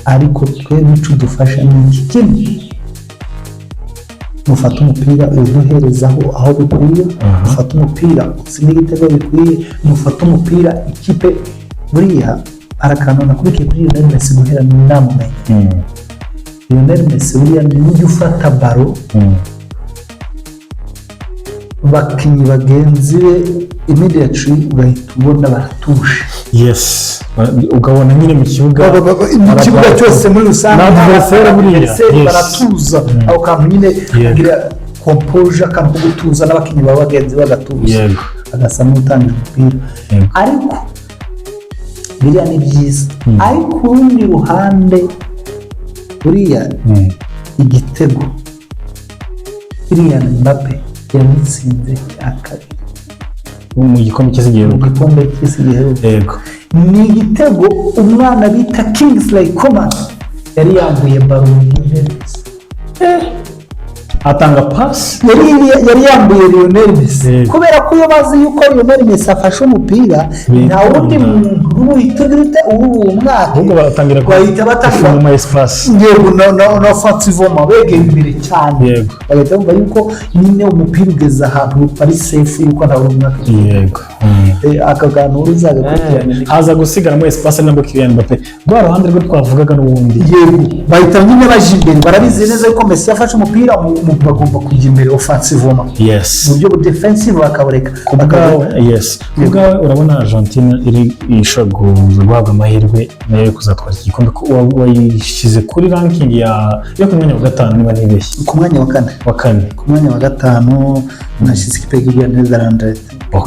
ariko twebwe icyo udufasha ni iki kimwe: mufate umupira uduherezaho aho bikwiye, mufate umupira utsinde igitego bikwiye, mufate umupira ikipe. Buriya hari akantu nakurikiye kuri Lionel Messi guhera namumenye. Lionel Messi buriya niwe ujya ufata ballon, bakinnyi bagenzi be immediately ugahita ubona baratuje. Yes, ukabona nyine mu kibuga mu kibuga cyose muri rusange. Na adversaire buriya. Adversaire baratuza. Ako kantu nyine kugira composure, akantu ko gutuza, n'abakinnyi baba bagenzi bagatuza. Agasa n'utangije umupira. Ariko biriya ni byiza, ariko urundi ruhande buriya igitego Kylian Mbappe yamutsinze cya kabiri mu gikombe cy'isi mu giheruka. gikombe cy'isi giheruka, ni igitego umwana bita Kingsley Coman yari yambuye ballon y'intebe. Atanga pasi. Yari yambuye Lionel Messi, kubera ko iyo bazi yuko Lionel Messi afashe umupira, nta wundi muntu uhita ugira ute uwo mwaka. Ahubwo baratangira Bahita batangira gufunga ama espace. Yego, no offensivement begeye imbere cyane, bagahita bumva yuko nyine umupira ugeze ahantu ari safe, yuko ntawe uri umwaka. Aka kantu uzagakurikirana. Haza gusigaramo espace nabwo Kylian Mbappe, rwa ruhande rwe twavugaga n'ubundi. Yego, bahita nyine baje imbere, barabizi neza yuko Messi yafashe umupira, bagomba kujya imbere offensivement, mu buryo defensive bakabureka. Ku bwawe, yes, ku bwawe urabona Argentina iri ishobora kuza guhabwa amahirwe nayo yo kuzatwara iki gikombe, ko wayishyize kuri ranking yo ku mwanya wa gatanu, niba ntibeshye? Ku mwanya wa kane. Wa kane. Ku mwanya wa gatanu nashyize ikipe y'igihugu ya Netherlands.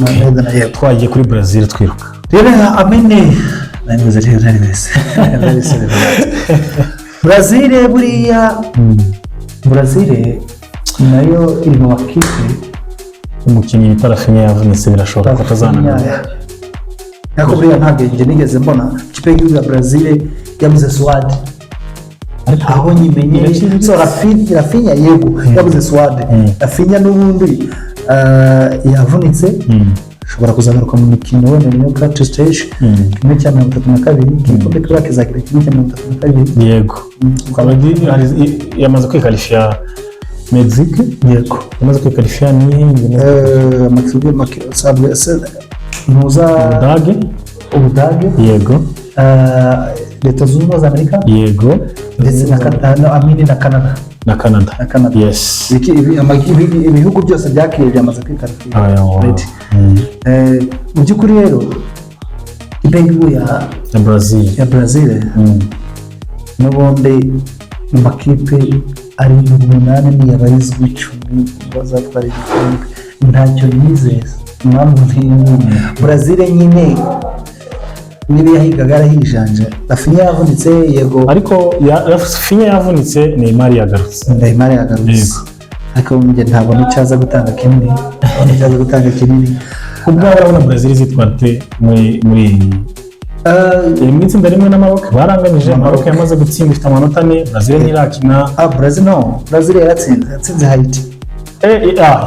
Netherlands, yego. Twagiye kuri Brazil twiruka. Rero amene nabivuze rero Messi. Brazil, buriya Brazil nayo iri mu makipe. Umukinnyi bita Raphinha yavunitse, birashoboka ko atazanagaruka. Ariko buriya ntabwo njye nigeze mbona ikipe y'igihugu ya Brazil yabuze squad. Ariko aho nyimenye Iraciriritse. So Raphinha, yego, yabuze squad. Raphinha n'ubundi yavunitse, ashobora kuzagaruka mu mikino wenda niyo knockout stage, 1/32. Igikombe kiriya kizagira 1/32. Yego. Yamaze kwikarifiya Mexique. Yego. Yamaze kwikarifiya ni Ntuza Ubudage. Ubudage. Leta Zunze Ubumwe za Amerika. Ndetse na Qatar, no, amini na Canada. Na Canada. Na Canada. Ibihugu byose byakiriye byamaze kwikarifiya. Aya, wow. Right. Mu by'ukuri rero ikipe y'igihugu ya Na Brazil. ya Brazil n'ubundi mu makipe arindwi, umunani niyabarizwa 10 bazatwara igikombe, ntacyo yizeza. Impamvu ni Brazil nyine, niba yahigaga yarahijanje. Raphinha yavunitse, yego. Ariko Raphinha yavunitse, Neymar yagarutse. Neymar yagarutse. Ariko njye ntabona icyo aza gutanga kinini, ntabona icyo aza gutanga kinini. Ku bwawe urabona Brazil izitwara ite muri iri mu itsinda rimwe na Maroc? Baranganyije. Maroc yamaze gutsinda, ifite amanota 4, Brazil ntirakina. Ah, Brazil, no, Brazil yaratsinze, yatsinze Haiti.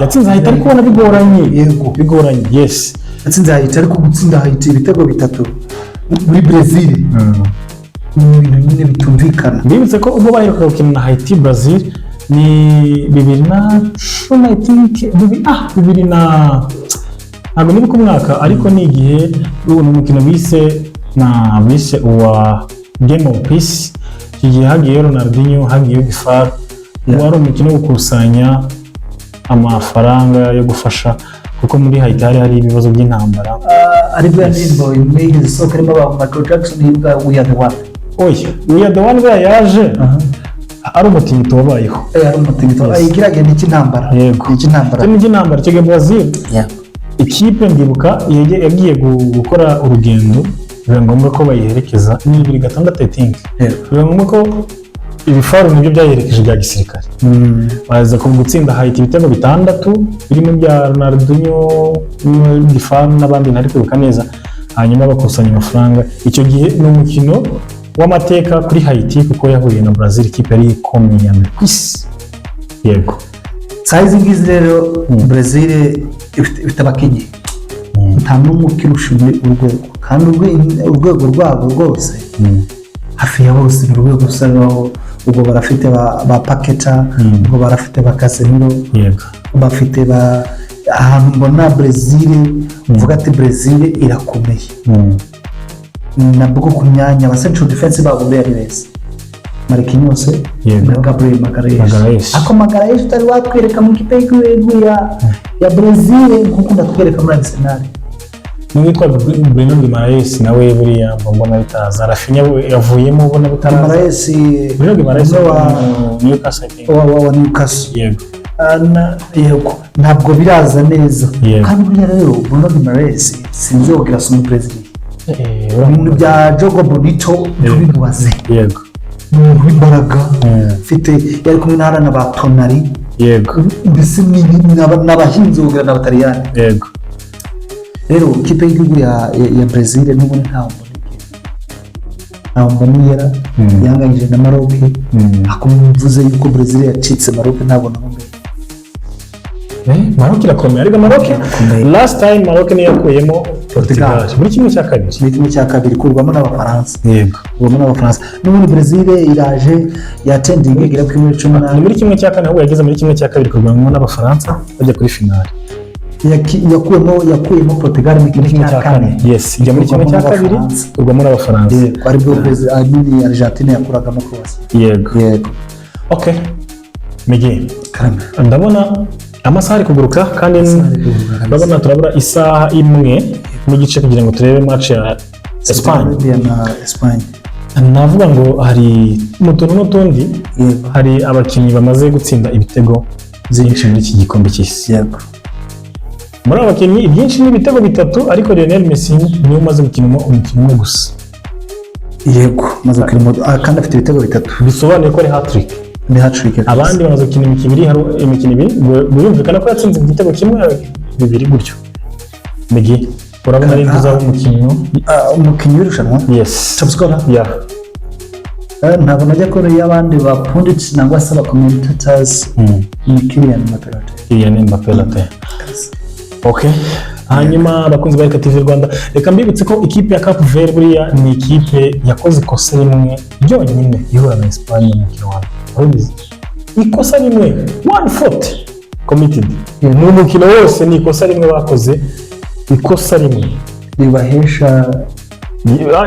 Yatsinze Haiti, ariko ubona bigoranye. Yego. Bigoranye, yes. Yatsinze Haiti, ariko gutsinda Haiti ibitego 3 muri Brazil ni ibintu nyine bitumvikana. Mbibutse ko ubwo baherukaga gukina na Haiti, Brazil, ni 2010, I think, bibiri na, ntabwo nibuka umwaka, ariko ni igihe ubu ni umukino bise uwa Game of Peace. Iki gihe hagiyeyo Ronaldinho, hagiyeyo Gifar. Wari umukino wo gukusanya amafaranga yo gufasha, kuko muri Haiti hari ibibazo by'intambara. Ah, aribwo ya ndirimbo imwe yigeze isohoka irimo ba Michael Jackson yitwa "We Are The One". Oya, "We Are The One" buriya yaje ari umutingito wabayeho. Ari umutingito. Yes. Kiriya gihe ni icy'intambara. Yego. Ni icy'intambara. Icyo ni icy'intambara. Icyo gihe Brazil, ikipe ndibuka yagiye gukora urugendo, biba ngombwa ko bayiherekeza. Ni 2006, I think. Biba ngombwa ko ibifaru nibyo byayiherekeje bya gisirikare, baza ku gutsinda Haiti ibitego 6, birimo ibya Ronaldinho, Gifaru n'abandi ntari kwibuka neza, hanyuma bakusanya amafaranga. Icyo gihe ni umukino w'amateka kuri Haiti, kuko yahuriye na Brazil, ikipe yari ikomeye ya mbere ku isi, yego. Saa izi ngizi rero Brazil ifite abakinnyi, nta n'umwe ukirusha undi urwego, kandi urwego rwabo rwose hafi ya bose ni urwego rusa nkaho ubwo barafite ba Paqueta, ubwo barafite ba Casemiro, bafite ba ahantu mbona Brazil uvuga ati Brazil irakomeye, nabwo ku myanya ba central defense babo buriya ari beza, Marquinhos na Gabriel Magalhaes. Magalhaes. Ako Magalhaes utari watwereka mu ikipe y'igihugu ya Brazil nkuko ndatwereka muri Arsenal. N'uwitwa Bruno Guimaraes nawe buriya mba mbona bitaza. Raphinha yavuyemo, ubona bitaraza. Magalhaes. Bruno Guimaraes umwe wa Newcastle, I think. wa Newcastle. Yego. Ah, yego, ntabwo biraza neza. Kandi buriya rero Bruno Guimaraes sinzi wogira si umubrezil, ibintu bya Jogo Bonito ntubimubaze. Ni umuntu w'imbaraga, ufite yari kumwe na ba Tonali, mbese ni abahinzi wogira ni Abataliyani. Rero ikipe y'igihugu ya Brazil n'ubundi ntawe mbona ntawe mbona yera, yanganyije na Maroc. Ariko mvuze yuko Brazil yacitse Maroc, ntabwo nabona. Maroc irakomeye, ariko Maroc Irakomeye. last time Maroc niyo yakuyemo Portugal muri 1/2. Muri 1/2 ikurwamo n'Abafaransa. Ikurwamo n'Abafaransa. N'ubundi Brazil iraje yatendinga igera kuri muri cumi Ni na muri 1/4, ahubwo yageze muri 1/2 ikurwamo n'Abafaransa bajya kuri finale. Yakuyemo Portugal muri 1/4. Yes, ijya muri 1/2 N'Abafaransa. Ikurwamo n'Abafaransa. Yego, aribwo Brazil, I mean Argentine yakuragamo Croatia. Yego. Yego. Okay, Migi. Karame. Ndabona amasaha ari kuguruka kandi Amasaha ari kuguruka kabisa. ndabona turabura isaha imwe n'igice kugira ngo turebe match ya Espagne. Arabia na Espagne. Navuga ngo hari mu tuntu n'utundi, hari abakinnyi bamaze gutsinda ibitego byinshi muri iki gikombe cy'isi. Muri abo bakinnyi, ibyinshi ni ibitego bitatu, ariko Lionel Messi niwe umaze gukina umukino umwe gusa. Yego, maze gukina kandi afite ibitego bitatu. Bisobanuye ko ari hat-trick. Ni hat-trick kabisa. Abandi bamaze gukina imikino ibiri, hari imikino ibiri, birumvikana ko yatsinze igitego kimwe, bibiri gutyo. Migi, urabona ari uzaba umukino? Ah, umukinnyi w'irushanwa? Yes. Top scorer? Yeah. Ntabwo najya kure y'abandi ba pundits nangwa se aba commentators, ni Kylian Mbappé. Kylian Mbappé Latin. Okay. Hanyuma abakunzi ba Erika TV Rwanda, reka mbibutse ko ikipe ya Cape Verde buriya ni ikipe yakoze ikosa rimwe ryonyine ihura na Espagne mu mukino wa mbere. Urabizi? Ikosa rimwe, one fault committed. Mu mukino wose ni ikosa rimwe bakoze, ikosa rimwe. Ribahesha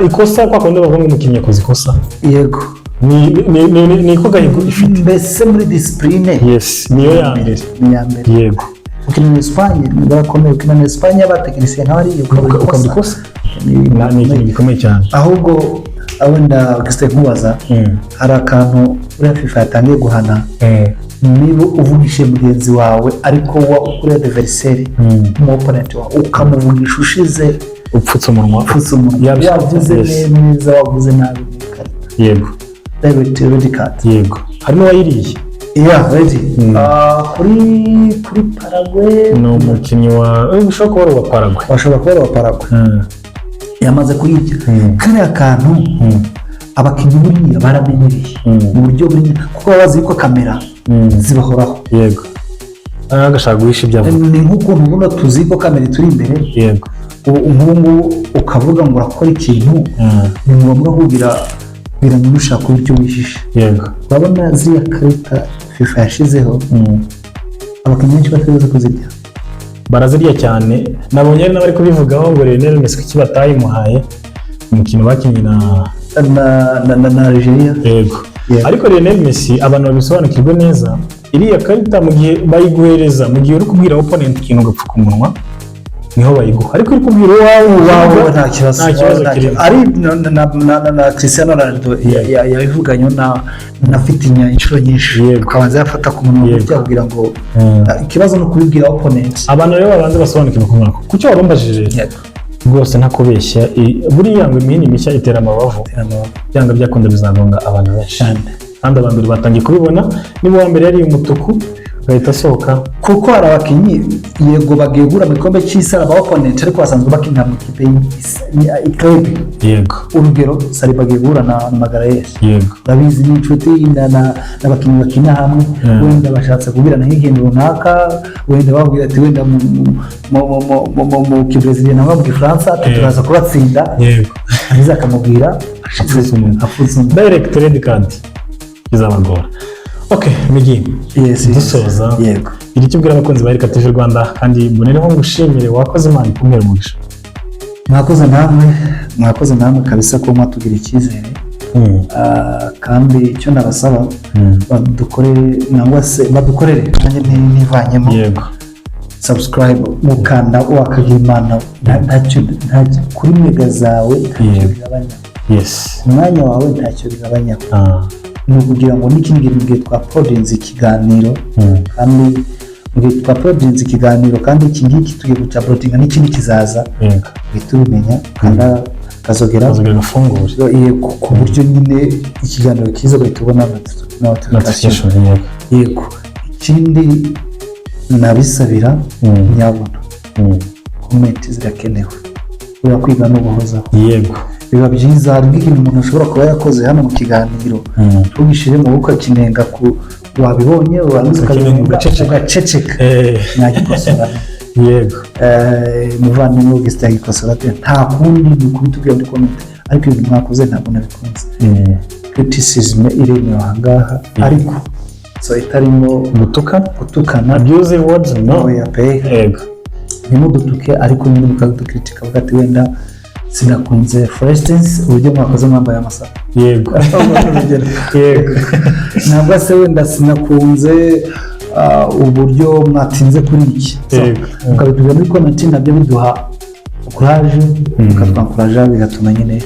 Ikosa kwa kundi bavuga ngo umukinnyi yakoze ikosa. Ni ko gahigo ifite. Mbese muri discipline. Yes, niyo ya mbere. Ni iya mbere. Ukina na Espagne barakomeye, ukina na Espagne abatekinisiye nk'abariya ukabura ukabura ikosa. Ni ikintu gikomeye cyane. Ahubwo wenda Augustin, nkubaza, hari akantu uriya FIFA yatangiye guhana: niba uvugishije mugenzi wawe ariko wa ukuri adversaire, umu opponent wawe, ukamuvugisha ushize upfutse umunwa, upfutse umunwa, yavuze neza, wavuze nabi, ni ikarita. Direct red card. Yego, harimo uwayiriye. Yeah, ready. Kuri Paraguay. Ni umukinnyi wa ushobora kuba ari uwa Paraguay. Bashobora kuba ari uwa Paraguay. Yamaze kuyirya. Kariya kantu abakinnyi buriya baramenyereye mu buryo buri, kuko baba bazi ko kamera zibahoraho. Yego, agashaka guhisha ibyo avuga. Ni nk'ukuntu buno tuzi ko kamera ituri imbere. Ubu nk'ubu ngubu ukavuga ngo urakora ikintu, ni ngombwa kugira nyine ushaka uburyo wishisha. Urabona ziriya karita FIFA yashizeho, abakinnyi benshi batazi kuzirya. Barazirya cyane. Nabonye hari n'abari kubivugaho ngo Lionel Messi kuki batayimuhaye umukino bakinnye na na Algeria. Yego. Ariko Lionel Messi, abantu babisobanukirwe neza, iriya karita mu gihe bayiguhereza, mu gihe uri kubwira opponent ikintu ugapfuka umunwa, niho bayiguha, ariko uri kubwira uwawe Wawe nta kibazo. Nta kibazo Nta kirimo. kibazo. Ari na Cristiano Ronaldo yabivuganyeho na Fitinya inshuro nyinshi, akabanza yafata ku munwa gutya kugira ngo ikibazo ni ukubibwira opponent. Abantu rero babanze basobanukirwe ku mwaka kucyo warumbajije. Rwose ntakubeshya, buriya ngo imihini mishya itera amabavu, byanga byakunda bizagonga abantu benshi. Cyane. Kandi aba mbere batangiye kubibona, niba uwa mbere yari umutuku agahita asohoka. Kuko hari abakinnyi, yego, bagiye guhura mu gikombe cy'isi aba opponent, ariko basanzwe bakinira mu ikipe club. Urugero, Saliba agiye guhura na Magalhaes. Urabizi ni inshuti n'abakinnyi bakina hamwe. Wenda bashatse kubwirana nk'ikintu runaka, wenda babwira ati wenda mu Kibreziliya nangwa mu Gifaransa ati turaza kubatsinda. Agize akamubwira Apfutse umunwa. Apfutse umunwa. Direct red card bizabagora. Okay, Migi, Yes. dusoza, Yego. gira icyo ubwira abakunzi ba Erika TV Rwanda, kandi mbonereho ngushimire, wakoze, Imana ikumpere umugisha. Mwakoze namwe, mwakoze namwe kabisa ko mwatugira icyizere. Kandi icyo nabasaba, badukorere nangwa se badukorere nanjye ntivanyemo subscribe, mukanda wakagira Imana, ntacyo kuri mega zawe ntacyo bigabanya, umwanya wawe ntacyo bigabanya. Ni ukugira ngo n'ikindi gihe mu gihe twauploadinze ikiganiro, kandi mu gihe twauploadinze ikiganiro, kandi iki ngiki tugiye kucyauploadinga n'ikindi kizaza, uhita ubimenya kanda akazogera. Akazogera gafungure. Yego, ku buryo nyine ikiganiro kiza ugahita ubona notification. Notification, yego. Yego, ikindi nabisabira, nyabuna, comment zirakenewe, kubera kwiga no guhozaho. Biba byiza, hari nk'ikintu umuntu ashobora kuba yakoze hano mu kiganiro, ntugishyire mu ukakinenga ku Wabibonye, warangiza Ukakimenga, ukabivuga, ugaceceka. Ugaceceka. Nagikosora. Muvandimwe Augustin yagikosora ate? Nta kundi, ni ukubitubwira muri comment: "Ariko ibintu mwakoze ntabwo nabikunze." Criticism iremewe aha ngaha, ariko so itarimo gutuka, gutukana. Abusive words, no. Oya pe. Ntimudutuke, ariko nyine mukadukritika, avuga ati: "Wenda sinakunze, for instance, uburyo mwakoze mwambaye amasaro." Urugero. Ntabwo se wenda sinakunze uburyo mwatinze kuri iki. So, mukabitubwira muri comment, nabyo biduha courage, mukatwankuraja, bigatuma nyine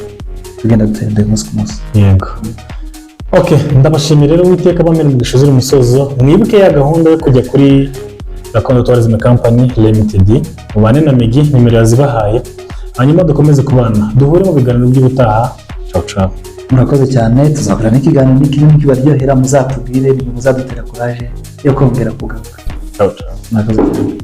tugenda dutera imbere umunsi ku munsi. Yego, ok, ndabashimira rero. Uwiteka bamena umugisha uzira umusozo. Mwibuke ya gahunda yo kujya kuri Gakondo Tourism Company Limited, mubane na Migi, nimero yazibahaye, hanyuma dukomeze kubana, duhure mu biganiro by'ubutaha. Ciao ciao. Murakoze cyane. Tuzakora n'ikiganiro n'ikirimo kibaryohera, muzatubwire, nimwe muzadutera courage yo kongera kugaruka. Ciao ciao. Murakoze cyane.